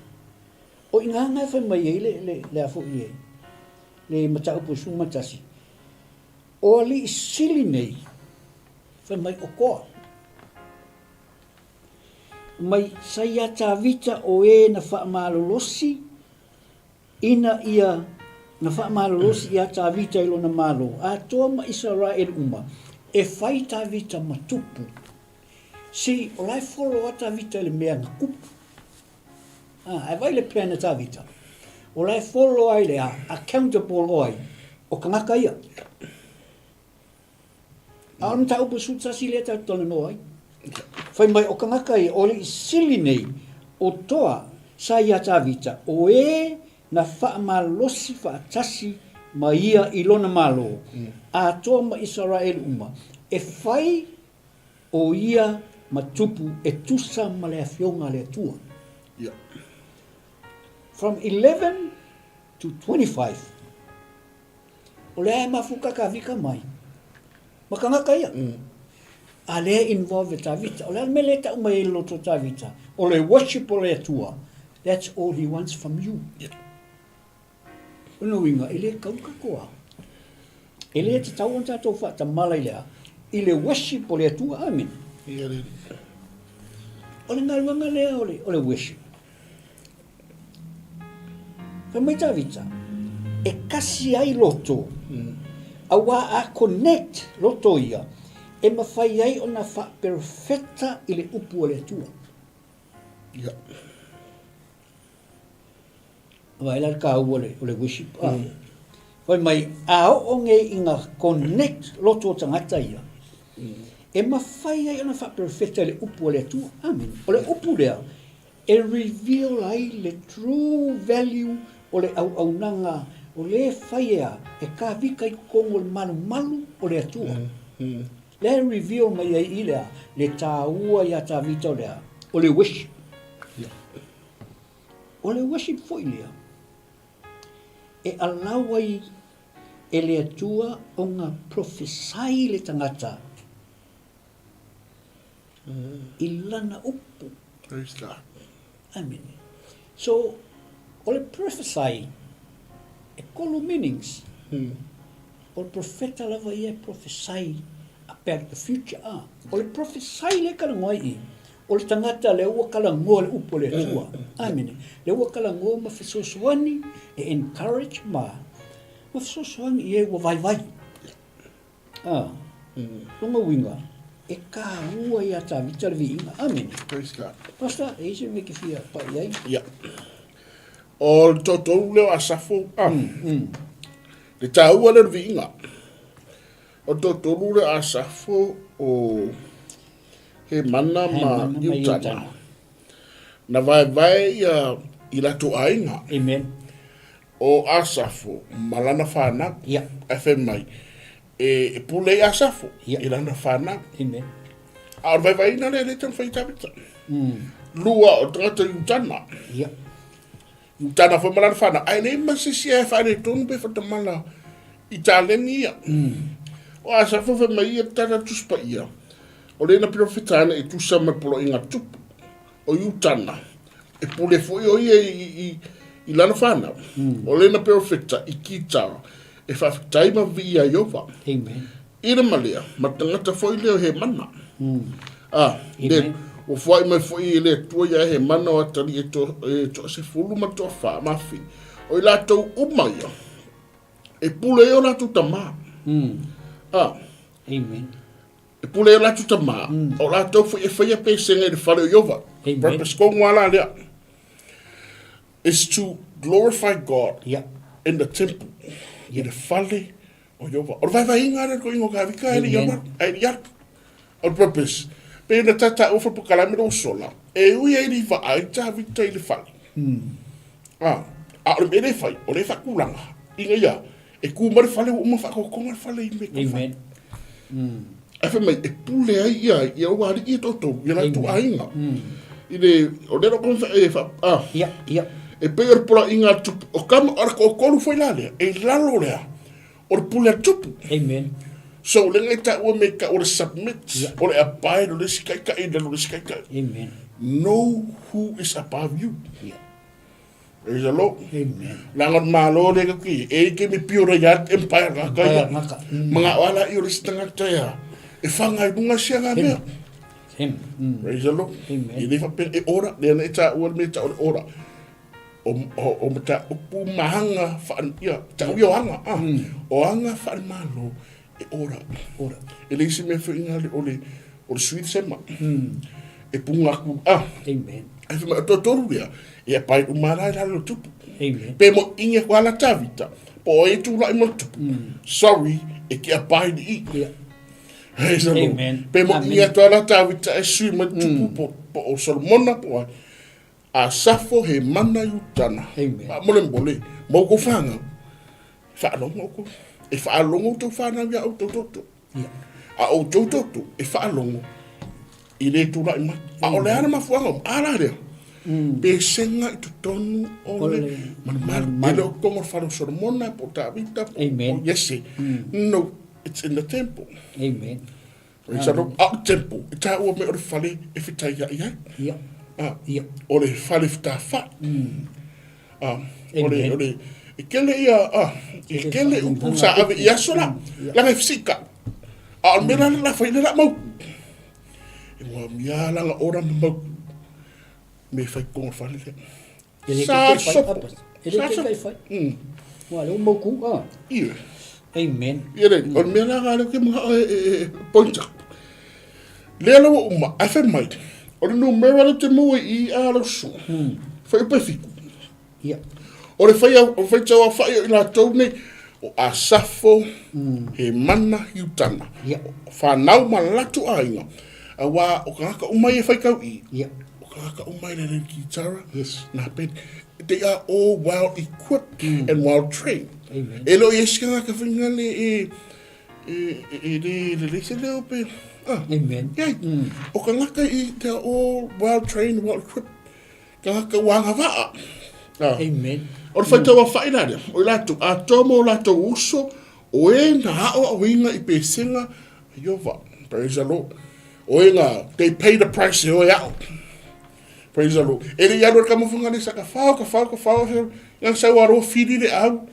O i ngā e whai mai ai le, le, le a fo'i e, le mataupu e 11. O alii sili nei, whai mai o koa. Mai sa iā Tavita o e na faamalolosi ina ia na faamalolosi iā Tavita i lona malo, atoa ma Isaraelu uma, e fai Tavita ma tupu. See, o la e follow a Tavita i le mea na kupu. Ah, ae vai le plan a Tavita. O la e follow ai le a, accountable oai, o kangaka ia. A o le mataupu 11 lea tatou talanoa ai. Fai mai o kangaka ia, o alii sili nei, o toa sa iā Tavita, o e na faamalosi faatasi ma ia i lona malo, atoa ma Isaraelu uma, e fai o ia ma tupu e tusa ma le Afioga a le Atua. Yeah. From 11 to 25. O lea e mafuta Tavita mai ma tagata ia. A lea e involve Tavita. O le a le mea lea e tau mai ai le loto o Tavita? O le worship o le Atua. That's all he wants from you. O lona uiga, e le tau katoa. E le tatau ona tatou faatamala i le a? I le worship o le Atua. Amene. O le galuega lea o le, o le worship. Fai mai Tavita, e kasi ai loto, auā a connect loto ia, e mafai ai ona faaperofeta i le upu a le Atua. Ia. Vaai la le taua o le worship. Ah. Fai mai, a oo nei ina connect loto o tagata ia, e mafai ai ona faaperofeta i le upu a le Atua. Amen. O le upu lea, e reveal ai le true value o le auaunaga o lea e fai e a, e kavika i totonu o le malumalu o le Atua. Lea e reveal mai ai i le a, le taua ia Tavita o le a, o le worship. O le worship foi lea e allow ai e le Atua ona prophesy le tagata i lana upu. Praise God. Amen. So, o le prophesy, e kolu meanings. O le profeta lava ia e prophesy about the future. Ah, o le prophesy lea e talanoa ai i, o le tagata lea ua talanoa le upu a le Atua. Amene. Lea ua talanoa ma fesoasoani e encourage ma ma fesoasoani i e ua vaivai. Ah, lona uiga, e taua iā Tavita le viiga. Amene. Praise God. Pastor, e i ai se mea e te fia pai i ai? Ia. O le toatolu lea o Asafo, ah, le taua lea o le viiga. O le toatolu lea o Asafo, o Hemana ma Iutana. Na vaevae ia i latou aiga. Amen. O Asafo ma lana fanau. Ia. Ae fai mai, e pule i Asafo Ia. i lana fanau. Amen. A o le vaevaeina lea e le taumafai i Tavita. Lua o tagata Iutana. Ia. Iutana foi ma lana fanau. Ae leai ma se isi e faaletonu pe faatamala i taleni ia. O Asafo fai mai ia tala Tusi Paia, o lena perofeta ana e tusa ma le poloaiga tupu. O Iutana, e pule foi o ia i, i, i lana fanau. O lena perofeta i kitara, e faafetai ma viia Ieova. Amen. I le malea, ma tagata foi lea o Hemana. Ah, le, ua foai mai foi e le Atua ia Hemana o atalii e to, e toasefulu ma toafa ma afe. O i latou uma ia, e pule ai o latou tamā. Ah, Amen. E pule ai o latou tamā, o latou foi e faia pesega i le fale o Ieova. Amen. Purpose kongu a la lea is to glorify God Yeah. in the temple, i le fale o Ieova. O le vaivaiga lea o le toeaina o Kavika e le i Amen. alu atu, ae le i alu. O le purpose, pei ona tautaua foi polokalame lea ua sola, e ui ai le i vaai Tavita i le fale. Ah, a o le mea lea e fai, o lea e faatulaga, ina ia, e kū mai le fale ua uma faatotoga le fale i mea taumafai. Amen. Ae fai mai, e pule ai ia, ia ua alii e toatou, ia latou aiga. I le, o lea lou e fa, ah, Ia, ia. e pei o le poloaiga a le tupu, o kama, o le toatolu foi la lea, e i lalo lea, o le pule a le tupu. Amen. So, o lea na i taua me i o le submit, o le abide, o le isi taitai i lalo o le isi taitai. Amen. Know who is above you. Ia. Praise the Lord. Amen. Leaga o le Malo lea ka ki, e i ke mi pio ra ia empire ka ka ia. Empire ngaka. Mga o ala i o le isi tagata ia. E whanga i lunga sia ngā mea. Him. Praise the Lord. Amen. I le whapea e ora, lea na e tā ua le mea tā o le ora. O, o, o mata upu mahanga wha, ia, tā ui o anga, ah. O anga wha le Malo e ora. Ora. E le isi mea whainga le, o le, o le sweet sema. E punga aku, ah. Amen. Ai fai mai, o toatolu lea, ia pai uma la i lalo o le tupu. Amen. Pe mo inge ko ala Tavita, po o e tūlai mo le tupu. Sorry, e ke a pai ni i. Ia. Praise the Lord. Amen. Pe mo Amen. inge atu ala Tavita e sui mai le tupu po, po o Solomona po ai. A Safo he mana i utana. Amen. Ma mole mole, mau ko whangau. Whaalogo oukou. E whaalogo outou whanau ia outou toto. Ia. A outou toto e faalogo i le tulai mai. A o le a le mafuaaga uma? A la lea. Pesega i totonu o le malumalu. E le o totonu o le fale o Solomona, po o Tavita, po o Iese. No, it's in the temple. Amen. Praise the Lord. A o le temple, e taua mai o le fale e fetaiai ai. Ia. A, Ia. o le fale fetafai. A, o le, Amen. o le, e kele ia, a, e kele upu sa ave i aso la, langa e fisika. A o le mea la la fai le la mau. E mua mia langa ora ma mau. Me fai kongo fale le. E le Sa te fai sopo. apa. E le kekai fai. Ua lea ua mautu, a. Ioe. Amen. Ia le, o le mea la lea ke maha e, e, point aku. Lea la ua uma, ae fai mai, o le numera lea te maua i i a lau susu. Fai upa e fiku. Ia. O le fai au, o fai tau awhai o i latou nei, o Asafo, Hemana, Iutana. Ia. Whanau ma latu aiga. Aua o kangaka uma ia e whai kau i. Ia. O kangaka uma i le le kitara. Yes. Nā pēne. They are all well equipped and well trained. Amen. E lo i esi kangaka whaingale e, e, e, e le, le le se leo pe. Ah. Amen. Yeah. O kangaka i, they are all well trained, well equipped. Kangaka ua agavaa. Ah. Amen. O le faitau a whai rārea, o i lātou, atoa mō lātou uso, o e ngā ao au inga i pēsenga, Iova, praise the Lord. O e ngā, they pay the price e oe ao. Praise the Lord. E le i alu ka mawhanga le sa ka whao, ka whao, ka whao, ngā sau aro whiri le au.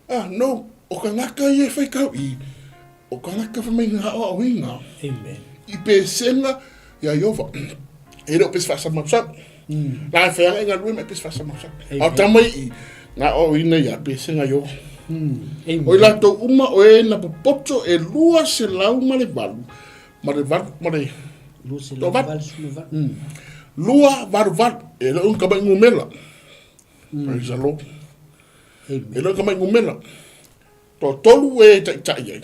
Ah, no, o ka ngaka i e whai kau i, o ka ngaka whamai ngā ao au inga. Amen. I pēsenga, ia Iova. E le o pes whaasa mausau. Nā e whai anga i ngā rue mai pes whaasa mausau. Au tamai i, ngā o ina ia pēsenga Iova. Amen. O i lātou uma o e na popoto e lua se lau ma le valu, ma le valu, ma le... 288. 288. E le unga mai ngumela. Praise the Lord. Amen. E le unga mai ngumela. To tolu e tai tai ai.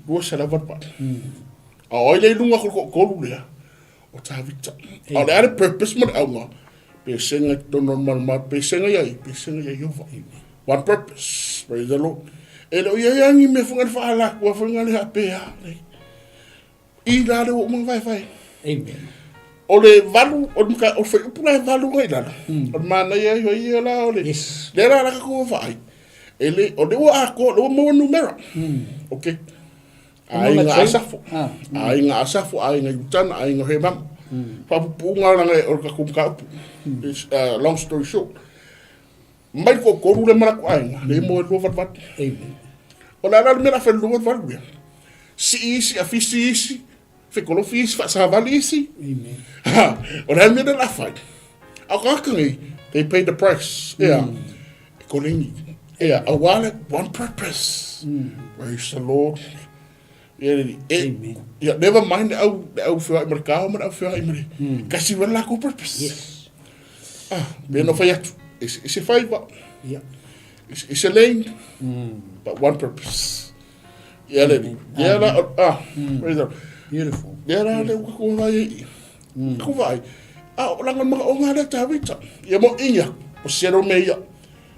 288. A oi le lunga ko ko kolu lea. O Tavita. A le are purpose mo le aunga. Pe senga to normal ma pe senga ia pe senga ia Yehova. One purpose. Praise the Lord. E le o ia yangi me funga le whaala kua funga le hape a. I la le o mga vai vai. Amen. O le valu, o le maka, o whai upu la e valu ngai lalo. O le mana ia iho ia la o le. Yes. Le la la ka kua whaai. E le, o le ua ako, le ua maua numera. Okay. Aiga Asafo. Aiga Asafo, aiga Iutana, aiga Hemama. Whapupunga ranga e o ka kumka upu. It's, long story short. Mai ko koru le maraku aiga, le mo e 288. Amen. O le ala le mea la whai 288 ea. Si isi, a fisi isi, whekolofi isi, whaasavali isi. Amen. Ha, o le ala mea la whai. A ka kangi, they paid the price. Ea, e korengi. Ea, a wale, one purpose. Praise the Lord. Ia, e, Amen. ia, never mind le au, le au whia i mare kao ma le au whia i mare. Kasi wala la ko purpose. Yes. Ah, me no whai atu. It's a favor. Yeah. It's a lane, but one purpose. Ia le, ia la, ah, praise the Lord. Beautiful. Ia la le uka ko vai i. Ko vai. A o langa maka o ngā le tawita. Ia mo inga, o sero me ia.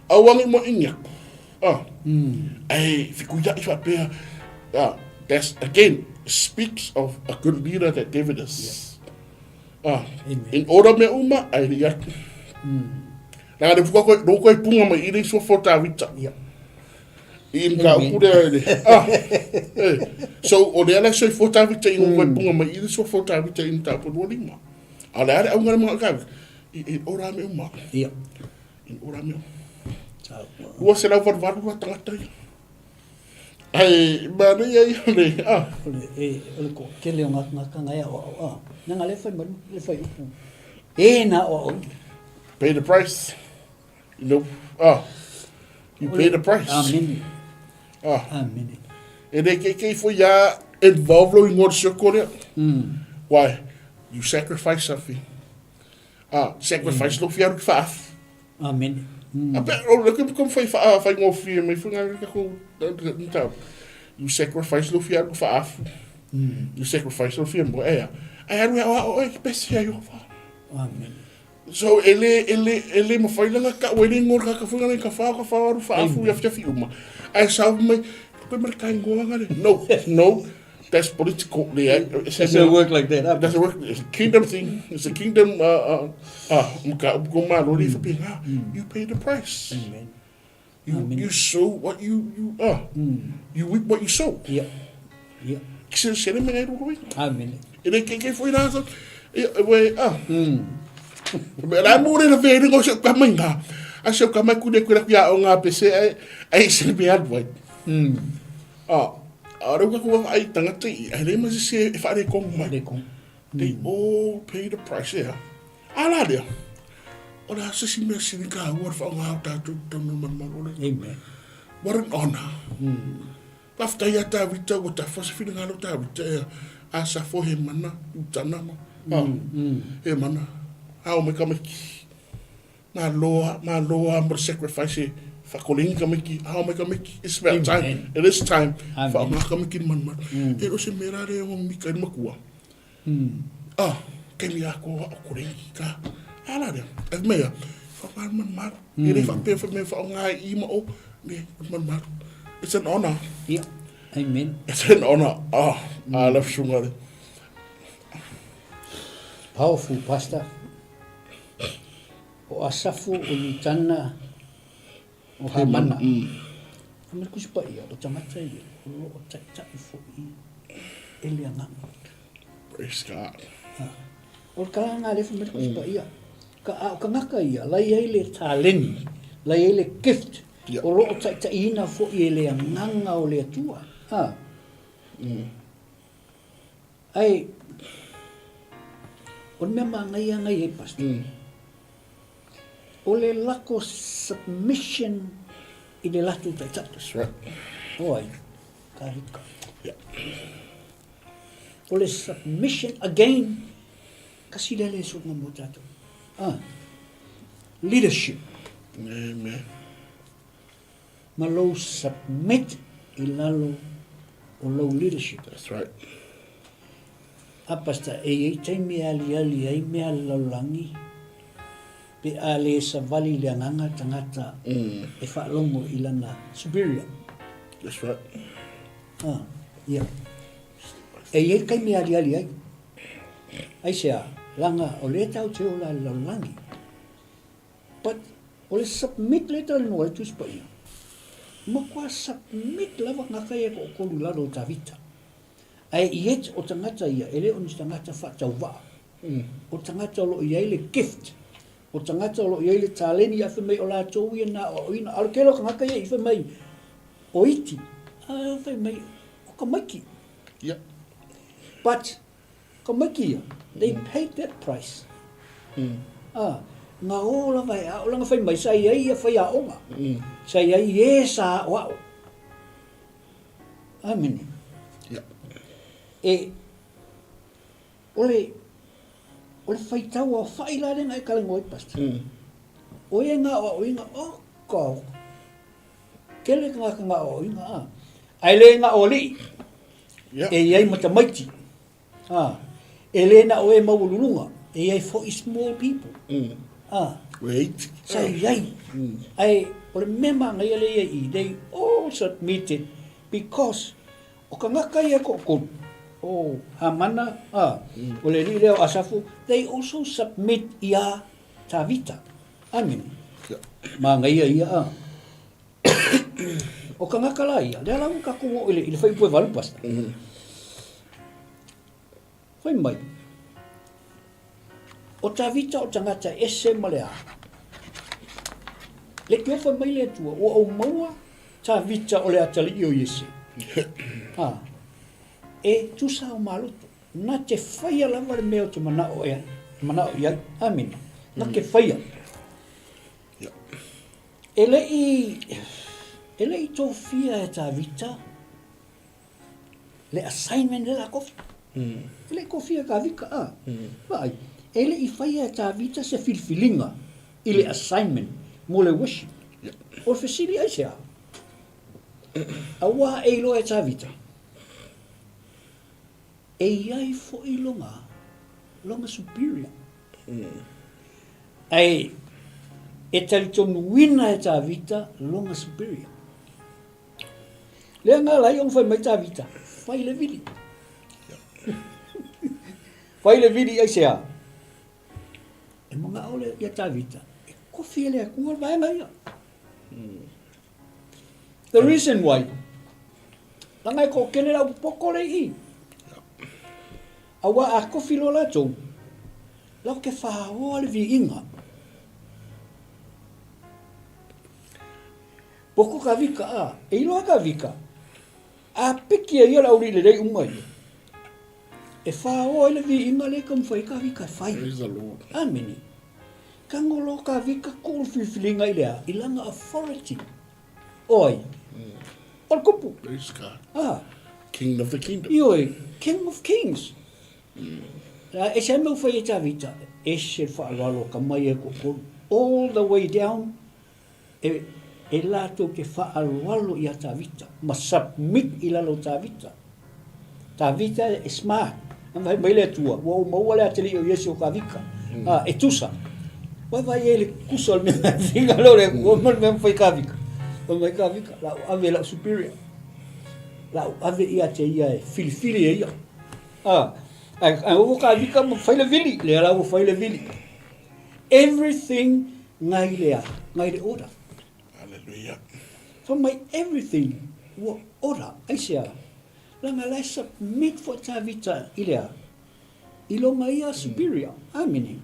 Au angi mo inga. Ah. Ai, fiku ia i whapea. Ah, that's, again, speaks of a good leader that David is. Ah, Amen. in order me uma, ai ri atu. Nā le fuka koe, rō koe punga mai i rei sua fo tawita. Yeah. I in ka upu rea e Ah, eh. So, o le ala soi fo tawita i ngō koe punga mai i rei sua fo tawita i ngā tāpu rua lima. A le are au ngā mga kawi. I in ora me uma. Yeah. In ora me uma. So, 288 rua tangata ia. Ai, manu ia i le, ah. O le, e, o le ko kele o ngā ngā kanga ea o au, ah. Nā ngā le whai maru, le whai upu. E nā o au. Pay the price. You know, ah. You pay the price. Amen. Ah. Amen. E le ke kei fo ia involve lo ingoa se kore. Why? You sacrifice something. Ah, sacrifice lo fiaru ki whaafu. Amen. A pe, o le kupu kum whai wha, whai ngō whia mai whai ngā ka kou, tau. You sacrifice lo fiaru ki whaafu. You sacrifice lo fia mo ea. Ai aru ea o e ki pesi ai o wha. Amen. So e le, e le, e le mawhai langa ka, o e le ngō ka ka whai ngā ka whao, ka whao aru whaafu ia whia uma. Ai sau mai, koe mara kai ngō ngā le. No, no, that's political. Le, Doesn't work like that. It doesn't work. It's a kingdom thing. It's a kingdom, mga upko ma lori mm. You pay the price. Amen. You, Amen. you sow what you, you, you reap what you sow. Yeah. Yeah. Ki se se le mengai roro i. Amen. E le keke fo i rā sa, e, we, ah. Me la mo le ve ngo se ka mai ngā. A se ka mai kune kura kuia o ngā pese ai, ai se me advai. Ah, a rau ka kua ai tangata i, ai le ma se se e whaare kong mai. Le kong. They all pay the price, yeah. A la lea. O le a se isi mea sili taua le faaaoga o tatou i totonu o le malumalu o le Atua. Amen. What an honor. Faafetai ia Tavita ua tafa se finagalo o Tavita ea Asafo Hemana Utana ma ah, Hemana ao mai tamaiti. Malo a, malo a mo le sacrifice e faakoleni tamaiti, ao mai tamaiti. It's about time. Amen. It is time. Amen. Faaaoga tamaiti i le malumalu. E le o se mea la lea e ono mita ai le matua. Ah, taimi atoa o koleni ka. A la lea, e fai mai ia, faaaoga le malumalu. E le faapea fai mai faaaoga i i ma o, le malumalu. It's an honor. Ia, amen. It's an honor. Ah, a le fesuga le. Powerful, Pastor. O Asafu, o Iutana, o Hamana. A ma le Tusi Paia, o tagata ia, o lo o taitai foi e le Agaga. Praise God. O le tala lena lea fai mai le Tusi Paia. Ka, a o tagata ia, la i ai le taleni, la i ai le gift, o lo o taitaiina foi e le Agaga o le Atua. A. Ae, o le mea manaia na i ai, Pastor, o le lako submission i le latou taitai. That's right. O ai? Kahika. Yeah. O le submission again, kasi lea le suka mo tatou. Ah. Leadership. Amen. Ma lou submit i lalo o lou leadership. That's right. A Pastor, e i ai taimi e aliali ai mea a le lalolagi pe a le savali i le agaga tagata e faalogo i lana superior. That's right. Ah, ia. E i ai taimi e aliali ai. Aisea, leaga o lea tatou te ola i le lalolagi. But o le submit lea e talanoa ai Tusi Paia, matua submit lava tagata ia e toatolu i lalo o Tavita. Ae yet o tagata ia e le o ni tagata faatauvaa. O tagata o lo o i ai le gift, o tagata o lo o i ai le taleni ae fai mai o latou ia na aoaoina. A o le tele o tagata ia i fai mai o iti, ae fai mai o tamaiti. Yeah. But Tamaiti ia, they paid that price. Ah, nga o lava e ao, langa fai mai, sa i ai ia faiaoga. Sa i ai e sa aoao. Amene. Yeah. E, o le, o le faitau aofai la lea na e talanoa ai, Pastor. O e nga aoaoina, oh, ka, tele tagata nga aoaoina, ah. Ae le na o alii. Yeah. E i ai ma tamaiti. Ah, e le na o e maualuluga, e i ai foi small people. Ah, Wait. sa i ai. Ae o le mea manaia lea ia i i, they all submitted because o tagata ia e toatolu, o Hamana, ah, o le alii lea o Asafu, they also submit iā Tavita. Amene. Yeah. Manaia ia, ah. O tagata la ia, lea la ua tatou oo i le, i le fuaiupu e valu, Pastor. Fai mai, o Tavita o tagata ese ma le a. Le tiofa mai le Atua, ua ou maua Tavita o le atalii o Iese. Ha. E tusa o maloto. Na te faia lava le mea o te manao e ai, manao i ai. Amene. Na te faia. E le i, e le i tofia e Tavita le assignment lea la kofi. E le i tofia e Tavita, a. Vaai, e le i faia e Tavita se filifiliga i le assignment mo le worship. O le fesili aisea? Auā e iloa e Tavita, e i ai foi lona, lona superior. Ae e talitonuina e Tavita lona superior. Lea na ala ai ona fai mai Tavita, fai le vili. Fai le vili aisea? E manao le ia Tavita, e kofi e le Atua le vaega ia. The reason why, leaga e toatele le au popoto le i i. Aua a kofi loa latou, latou te faoa le viiga. Poto Tavita, a, e iloa Tavita, a piki e ia le aulii lelei uma ia, e faoa ai le viiga lea e taumafai ai Tavita e fai. Praise the Lord. Amene. Tago loa Tavita tuu le filifiliga i le a? I lana authority. O ai? O le kupu. Praise God. Ah. King of the kingdom. Ioe, King of kings. E ese lava mea ua fai e Tavita, ese le faaaloalo ka mai e toatolu. All the way down, e, e latou te faaaloalo ia Tavita ma submit i lalo o Tavita. Tavita e smart. A fai mai le Atua, ua ou maua le atalii o Iesu o Tavita. Mm. Ah, e tusa. Ua vai e le tusa o le mea finga lo le Atua ma le mea fai Tavita. Fai mai Tavita, la u ave lau superior. La u ave ia te ia e filifili e ia. Ah, ai, ai ua Tavita ma fai le vili. Lea la ua fai le vili. Everything ngai le a, ngai le order. Hallelujah. Fai mai everything ua ora, aisea? Leaga la e submit foi Tavita i le a? I lona ia superior. Amene.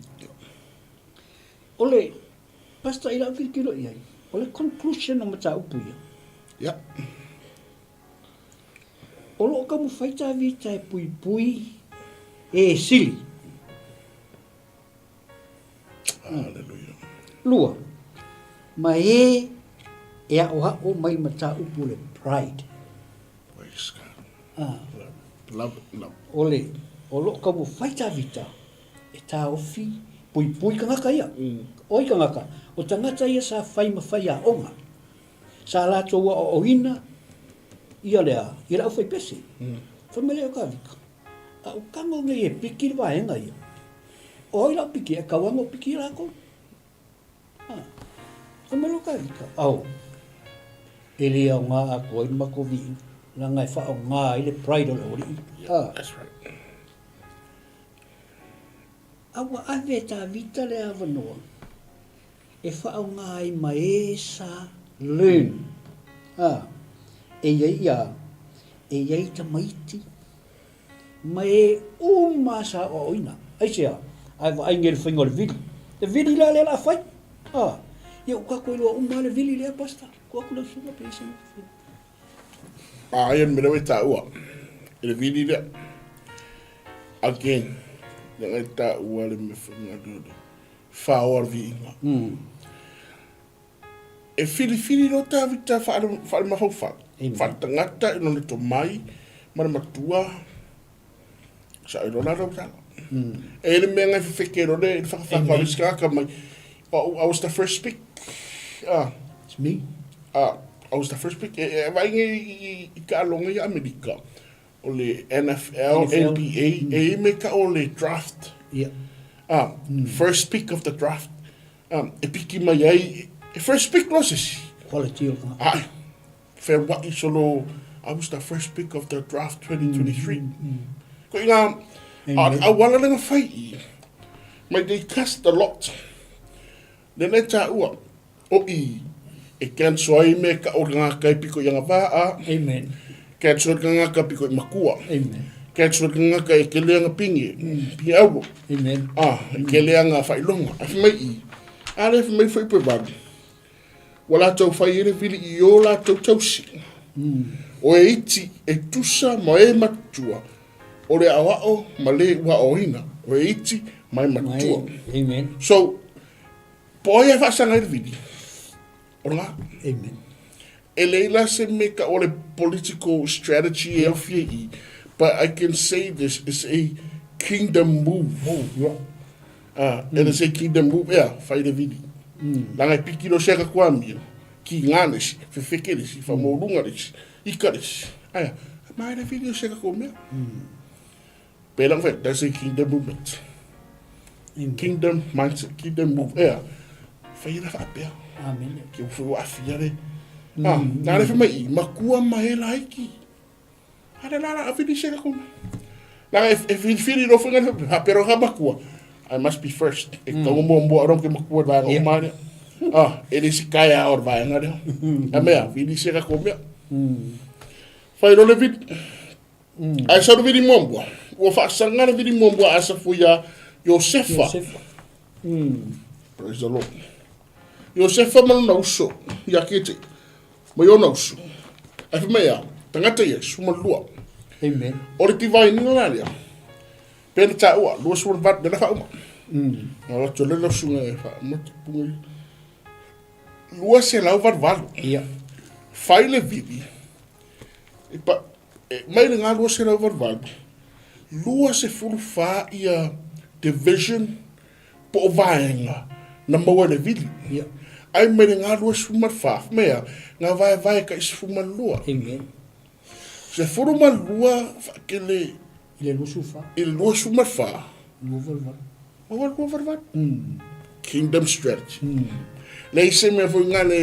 O le, Pastor, i lau tilotilo i ai, o le conclusion o mataupu ia. Yeah. O lo o taumafai Tavita e puipui e sili. Hallelujah. Lua, ma e e aʻoaʻo mai mataupu o le pride. Praise God. Ah. Love it, love. O le, o loo taumafai Tavita e taofi puipui tagata ia. Mm. Oi tagata, o tagata ia sa fai ma faiaoga. Sa latou aoaoina ia le a, i le aufaipese. Mm. Fai mai lea o Tavita, a o tago nei e piki le vaega ia. O ai lau piki e kau ana o piki lakou. Ha. Fai mai loa Tavita, ao, e le aoga atoa ai le matou viiga, leaga e faaaoga ai le pride o le aualii. Ha. That's right. A ua ave e Tavita le avanoa e faaaoga ai ma e sa learn. Ha. E i ai ia, e i ai tamaiti Ma e uma sa aoaoina. Aisea? Ae vaai nei i le faiga o le vili. Le vili la lea o le a fai. A, ia ua tatou iloa uma lava le vili lea, Pastor. Tuu atu lau susuga pe i ai se mea. A, aia le mea lea ua e taua, i le vili lea. Again, leaga e taua le mea faiga lea o le whaoa o le viiga. E filifili loa Tavita faale-mafaufau, faale-tagata i lona tomai ma le matua, sa iloa la lau tala. E i ai le mea ngai fefeke loa le whakawhaka o le isi tagata mai, oh, I was the first pick. Ah. It's me. Ah, I was the first pick. E, e vaai ngai i, i taaloga ia Amerika, o le NFL, NFL. NBA, mm. e i me ka o le draft. Yeah. Ah, mm. first pick of the draft. E piki mai ai, e first pick loa se isi. Quality o ka. Ai, whewai solo, I was the first pick of the draft 2023. Mm, mm. Ko i ngā, a, a wala lenga whai i, mai they cast a lot. Nene tā ua, o i, e cancel ai me ka o ngā kai piko i anga wā a. Amen. Cancel ka ngā kai piko i makua. Amen. Cancel ka ngā kai ke leanga pingi, mm. pingi auro. Amen. Ah, mm. ke leanga whailonga. A mai i, a le mai whai pe valu. Ua lātou whai ere vili i o lātou tausi. Mm. O e iti, e tusa ma e matua. O le aoao ma le ua aoina. O e iti ma e matua. Amen. So, Po ai e whaasanga i le vili? O nga. Amen. E leila se me ka o le political strategy e awhia i, but I can say this is a kingdom move. Move, yeah. Ah, mm. It is a kingdom move, ea, whai le vili. Mm. Langa e piki lo seka kua mia, ki ngā lesi, whewheke lesi, whamōrunga lesi, ika lesi. Aia, mai le vili o seka kua mea. Mm. Pēlā whai, that's a kingdom movement. Amen. Kingdom mindset, kingdom move. Ea, whai era whaapea. Amen. Ki o whai awhia re. Mm. Ah, nā re whai mai i, makua ma he laiki. Hare la la, awhiri se ka kona. Nā e, e whiri ro whainga, ha pero ka makua. I must be first. E mm. kaunga mua mua arong ke makua vaenga yeah. o marea. Ah, e le si kai a or vaenga rea. A mea, whiri se ka mea. Mm. Whai ro le whiri. Ae sa le vili muamua, ua faasaga le vili muamua a Asafu iā Iosefa. Iosefa. Mm. Praise the Lord. Iosefa ma lona uso, ia kete, ma iona uso. Ae fai mai a, tagata ia, 12. Amen. O le tivainiga la lea, pe na taua, 28, lena faauma. Na avatu e lau susuga e faamata puga ia. 288. Ia. Fai le vili. E pa, e, mai le ngā 288, 24 ia division po o vaega na maua e le vili. Ia. Ai mai le ngā 24, mea, ngā vaevae ka i 12. Amen. 12 whaakele I le 24. I le 24. 28. Maua le 28. Kingdom strategy. Le ise mea foi ngā le,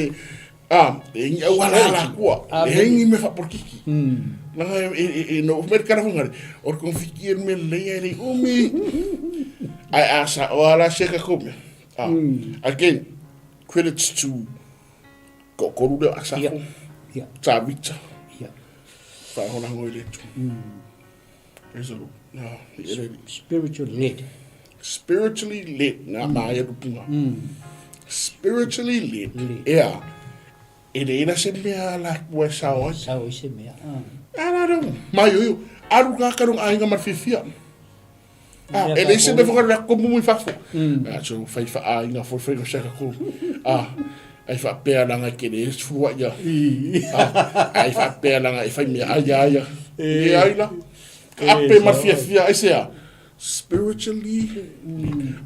ah, e ngi au ala ala kua. Le ngi me whaporkiki. Nanga e, e, e, no, me kara fo ngare, o re konfiki e me leia e le umi. Ai asa, o ala se ka kome. Ah, again, credits to ko koru leo asafo. Yeah. Tavita. Yeah. Whahorango i le tu. Praise the Lord. No, Spiritually led. Spiritually led. Ngā mm. māia rupunga. Spiritually led. led. Ea. E le ina se mea la kua sao ai. Sao i se mea. Ara reo. Mai oio. Aru kā karong ainga marwhiwhia. Ah, e le se mea whakare ko mumu i fafo. Ah, so whai wha ainga fo whai saka ko. Ah, ai wha pea langa ke le fua ia. Ah, ai wha pea langa e whai mea ai ai. E ai la. Ape marwhiwhia ai se a. Spiritually.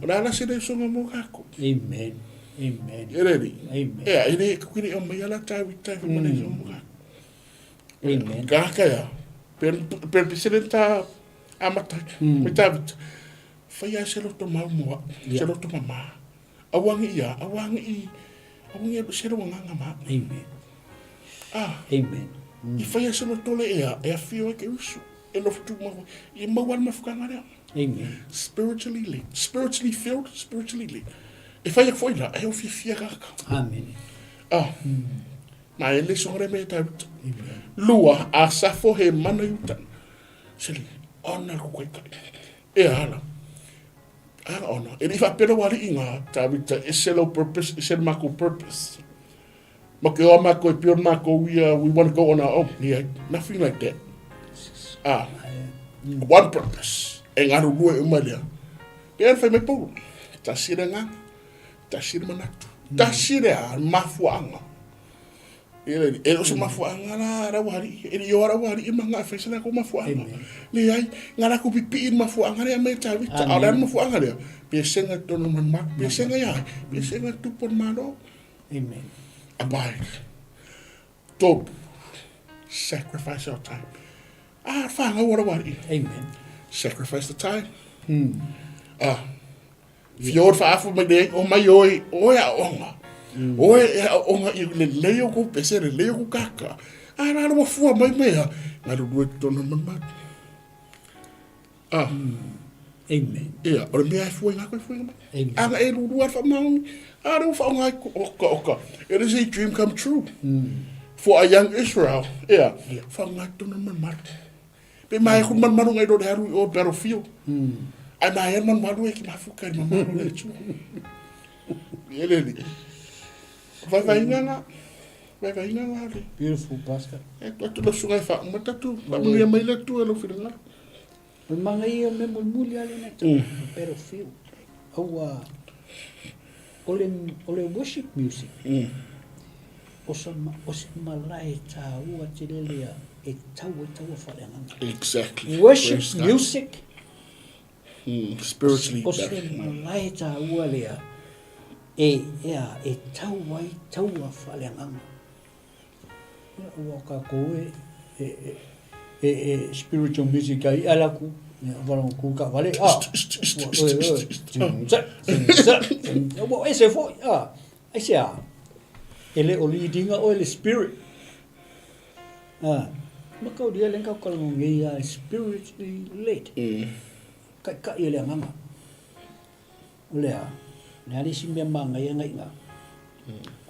O la la se le songa mo kako. Amen. Amen. E reri. Amen. Ea, e re kukiri o mai ala tau i tau mm. songa mo kako. Amen. Kaka ia. Per, per presidenta amata. Mm. Me David. Whai a se loto mau moa. Yeah. Se loto mama. Awangi ia, awangi i, awangi ia se loto nganga ma. Amen. Ah. Amen. I whai a se loto le ea, e a whio e ke usu. E no futu mau. I mau ana mafukanga rea. Amen. Spiritually led. Spiritually filled, spiritually led. E whai a foina, e o whiwhia kaka. Amen. Ah. Ma e le songre me David. Lua, a safo he mana i uta. Sele, ona ku kai kai. E ala. Ala ona. E li whapera wari i ngā David, e se lau purpose, e se mako purpose. Ma ke oa mako e pure mako, we want to go on our own. Yeah, nothing like that. Ah, one purpose. E ngā rurua e uma lea. Pe ana whai mai pauru. Tasi re ngā, tasi re manatu. Tasi re a mafuaanga. E e o se mafuaanga la rawa hari. E li o rawa hari e manga whai sena ko mafuaanga. Le ai, ngā rako pipi i mafuaanga rea me tā vita. A rea mafuaanga rea. Pe senga tono man ma, pe senga ia, pe senga tupon malo. Amen. Abide. Tolu. Sacrifice our time. Ah, whāngau ora wari. Amen. Sacrifice the time. Ah, fior whaafu mai nei, o mai oi, oe a onga. Oe e a onga i le lei o ku pese, le lei o ku kaka. Ah, rā rawa fua mai mea. Ngā rurua i tōna manumanu. Ah. Amen. Ia, o le mea e fua i ngā koe fua i ngā mai. Amen. Anga e rurua wha maungi. A reo wha ngai ko oka oka. It is a dream come true. For a young Israel. Ia, Yeah. wha ngai tōna manumanu. Pe mai ku manumanu ngai rore haru i o battlefield. Ai mai e manumanu e ki mafuka i mamaru le tu. Ia le li. Vai vai ngā ngā. Vai vai ngā ngā le. Beautiful, Pastor. E tu atu lo sungai wha umatatu. Wha munia mai le tu e lo whiringa. O le manaia o le mea mulimuli lava lena e tau, o battlefield. Aua, o le, o le worship music, o sa, o se malae taua tele lea e tau ai taua faaleagaga. Exactly. Worship Praise God. music, Spiritually o se better. malae taua lea e, ea, e tau ai taua faaleagaga. Ua kākou e, e, e, e spiritual music ai ala ku, wala ku ka wale, a, ua ese foi, a, ai se a, e le o leadinga o le spirit. A, ma kau dia len kau kalau ngi a spiritually led. Kai kai e le anganga. O le a? O le a le isi mea māngai ana i ngā?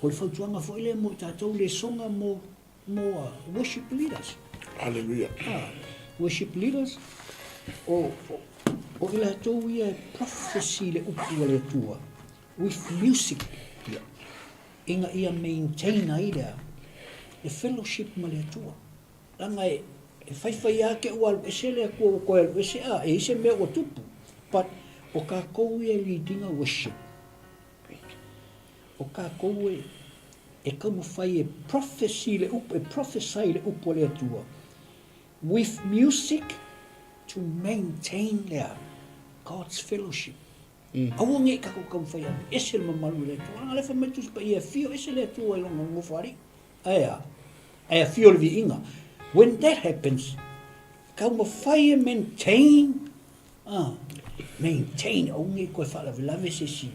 Ko le fautuaga foi lea mo i tātou lesoga mo, mo uh, worship leaders. Hallelujah. Ah, worship leaders, o, o, o i latou ia e prophecy le upu a le Atua with music. Yeah. Ina ia maintain ai lea le fellowship ma le Atua. Leaga e, e whaiwhai ake ua alu ese le Atua ua toe alu ese, a, e i se mea ua tupu. But, O kākou ia e leading a worship. O kākou e e taumafai e prophecy le upu, e prophesy le upu a le Atua with music to maintain le a? God's fellowship. Aua nei kākou taumafai e aveese le mamalu o le Atua. Leaga o lea e fai mai le Tusi Paia e afio ese le Atua i lona nofoalii. Ae a? Ae afio le viiga. When that happens, taumafai e maintain, ah, maintain, aua nei toe faalavelave se isi,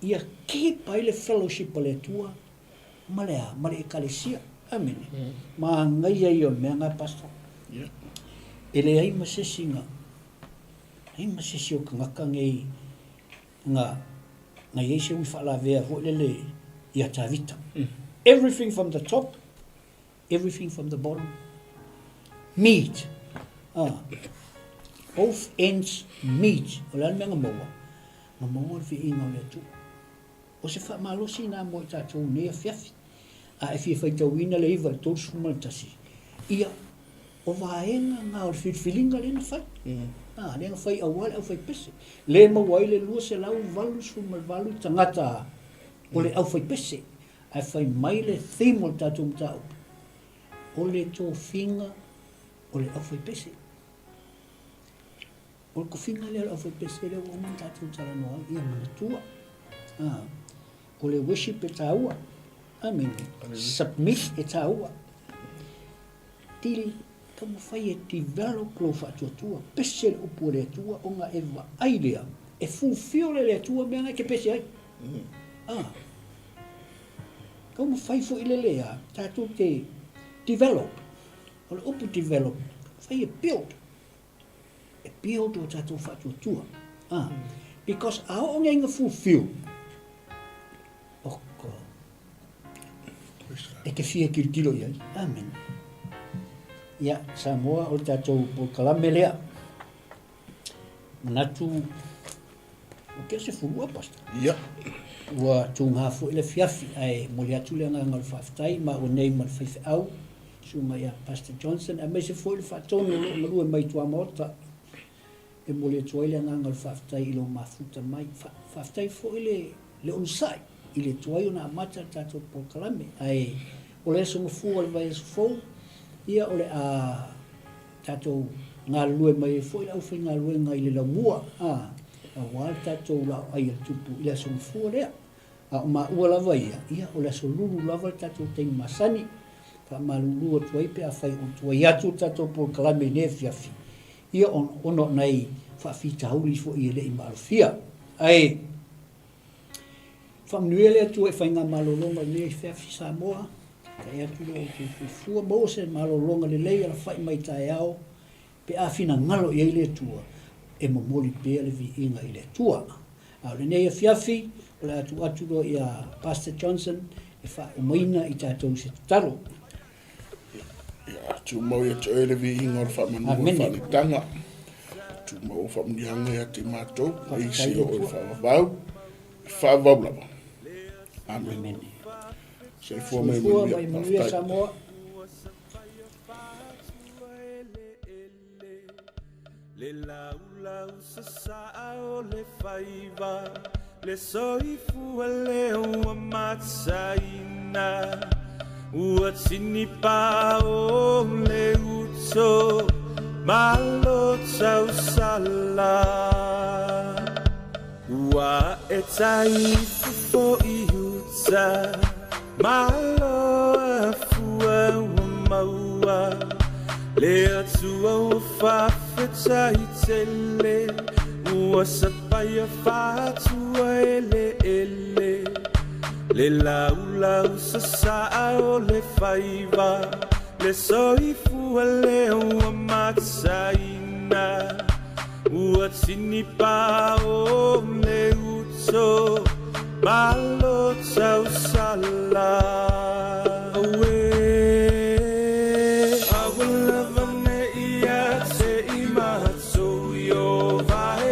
ia keep ai le fellowship a le Atua ma le a? Ma le Ekalesia. Amene. Manaia ia o le mea na, Pastor. Yeah. E leai ma se isi na, leai ma se isi o tagata nei na, na i ai se ui faalavea foi lele ia Tavita. Everything from the top, everything from the bottom, meet. Ah, both ends meet. O le a le mea na maua? Na maua le viiga o le Atua. O se faamalosi lena mo i tatou i nei afiafi. A e fia faitauina le 9 i le 31, ia, o vaega na o le filifiliga lea na fai. A, lea na fai aua le aufaipese. Le maua ai le 288 tagata o le aufaipese. Ae fai mai le theme o le tatou mataupu, o le tofiga o le aufaipese. O le tofiga lea o le aufaipese lea ua uma ona tatou talanoa ai, ia manatua. A, o le worship e taua. Amene. Submit e taua. Til, taumafai e develop lou faatuatua, pese le upu a le Atua ona e vaai lea, e fulfill e le Atua mea na e te pese ai. A, taumafai foi le lea, tatou te develop. O le upu develop, fai e build. E build o tatou faatuatua. Ah, because a oo nei ina fulfill, oh God, e te fia tilotilo i ai. Amen. Ia, Samoa, o le tatou polokalame lea. Manatu, o ke se fulua, Pastor. Ia. Ua tūngā foi le afiafi, ae momoli atu le agaga o le faafetai ma au nei ma le faifeau, susuga ia Pastor Johnson, aemaise foi le faatonu o lo o galue mai i tuamaota. E momoli atu ai le agaga o le faafetai i lou mafuta mai. Faafetai foi le, le onosai i le tuai ona amata le tatou polokalame. Ae o le aso gafua o le vaiaso fou, ia o le a tatou galulue mai ai foi le aufaigaluega i le laumua, a, aua le tatou laoai a le Tupu i le aso gafua lea. A o maua lava ia, ia o le aso lulu lava le tatou taimi masani. Faamalulu atu ai pe afai o tuai atu le tatou polokalame i lenei afiafi, ia ona o nai faafitauli foi e le i maalofia. Ae faamanuia le Atua i faigamalologa o lenei afiafi Samoa, tae atu lo outou soifua, maua se malologa lelei alafai mai taeao, pe a finagalo i ai le Atua, e momoli pea le viiga i le Atua. A o lenei afiafi, o le a tuu atu loa ia Pastor Johnson e faaumaina i tatou i se tatalo. Ia, tumau ia te oe le viiga o le faamanu o le faaletaga. Tumau o faamuniaga ia te matou, e isi o oe faavavau, e faavavau lava. Amen. Amen. Soifua ma ia manuia. Manuia Samoa. Le laulau sasaa o le faiva, le soifua lea ua mataina. Ua tinipa o le uto, malo tausala. Ua e tai fofo i uta, malo afua ua maua. Le Atua ua faafetai tele, ua sapaia faatua eleele. Le laulau sasaa o le faiva, le soifua lea ua mataina. Ua tinipa o le uto, malo tausala. Auē, aua lava ne i ia te i matou Ieova e.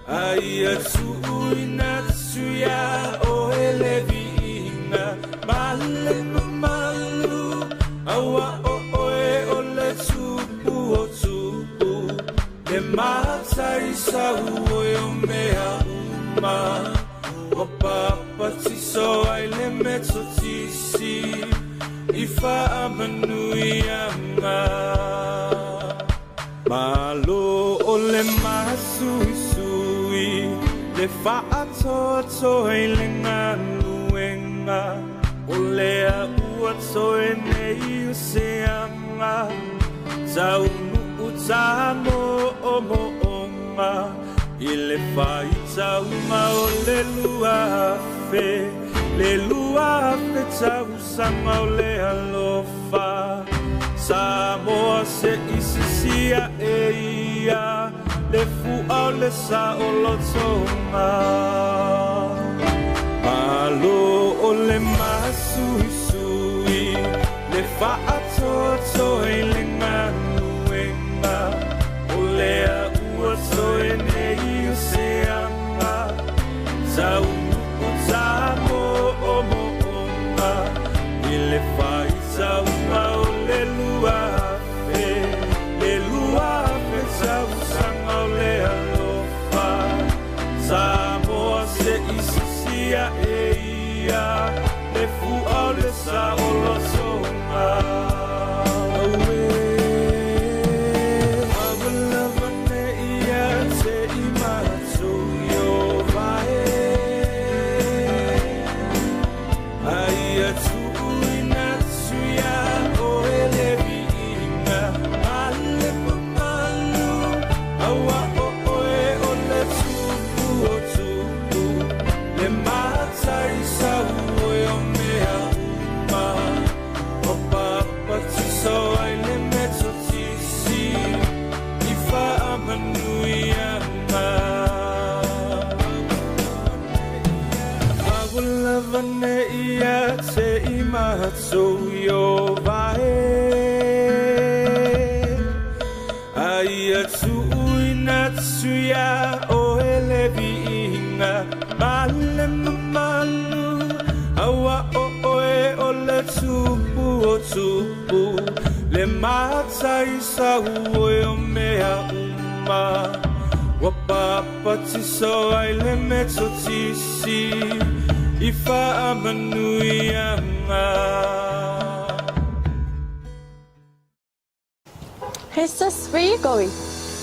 A ia tuuina atu iā oe le viiga ma le mamalu, auā o oe o le Tupu o tupu, le i faamanuiaga. Malo o le masuisui le fa'atoatoa i le galuega o lea ua toe nei o se aga taunu'u tamo'omo'oga i le faitauga o le 2000 le 2000 tausaga o le alofa Samoa se'i sisia e ia le fu'a o le sa'olotoga. Malo o le masuisui le fa'atoatoa i le galuega o lea ua toe nei o se aga taunu'u tamo'omo'oga i le faitauga o le 2000 le 2000 tausaga o le alofa Samoa se'i sisia e ia le fu'a o le sa'olotoga. Auē aua lava ne i ia te i matou Ieova e a ia tuuina atu iā oe le viiga ma le mamalu auā o oe o le Tupu o tupu le Matai sau oe o mea uma ua papatiso ai le Metotisi i faamanuiaga. Aua lava ne i ia te i matou Ieova e a ia tuuina atu iā oe le viiga ma le mamalu auā o oe o le Tupu o tupu le Matai sau oe o mea uma ua papatiso ai le Metotisi i faamanuiaga. Hey sis, where are you going?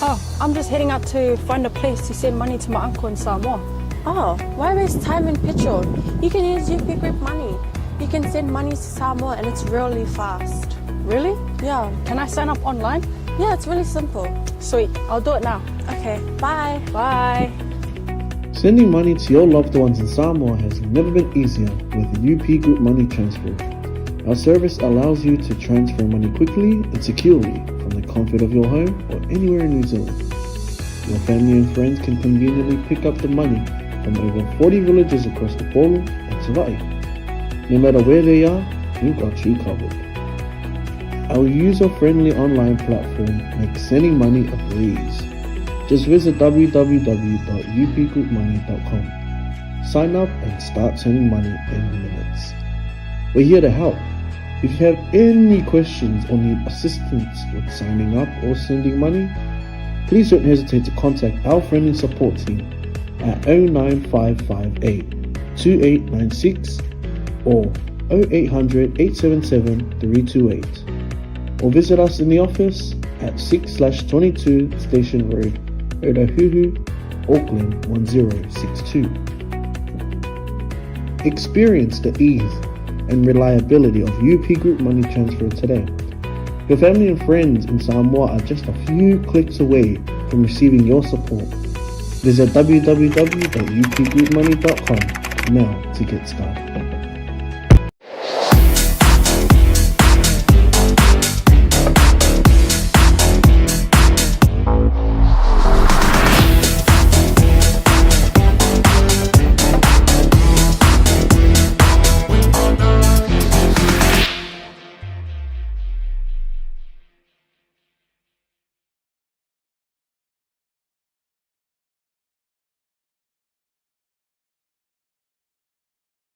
Oh, I'm just heading out to find a place to send money to my uncle in Samoa. Oh, why waste time and petrol? You can use UP Group Money. You can send money to Samoa and it's really fast. Really? Yeah. Can I sign up online? Yeah, it's really simple. Sweet, I'll do it now. Okay, bye. Bye. Sending money to your loved ones in Samoa has never been easier with UP Group Money Transfer. Our service allows you to transfer money quickly and securely from the comfort of your home or anywhere in New Zealand. Your family and friends can conveniently pick up the money from over 40 villages across the Upolu and Savaii. No matter where they are, we've got you covered. Our user-friendly online platform makes sending money a breeze. Just visit www.upgroupmoney.com. Sign up and start sending money in minutes. We're here to help. If you have any questions or need assistance with signing up or sending money, please don't hesitate to contact our friendly support team at 09558 2896 or 0800 877 328 or visit us in the office at 6/22 Station Road, Otahuhu, Auckland 1062. Experience the ease and reliability of UP Group Money Transfer today. Your family and friends in Samoa are just a few clicks away from receiving your support. Visit www.upgroupmoney.com now to get started.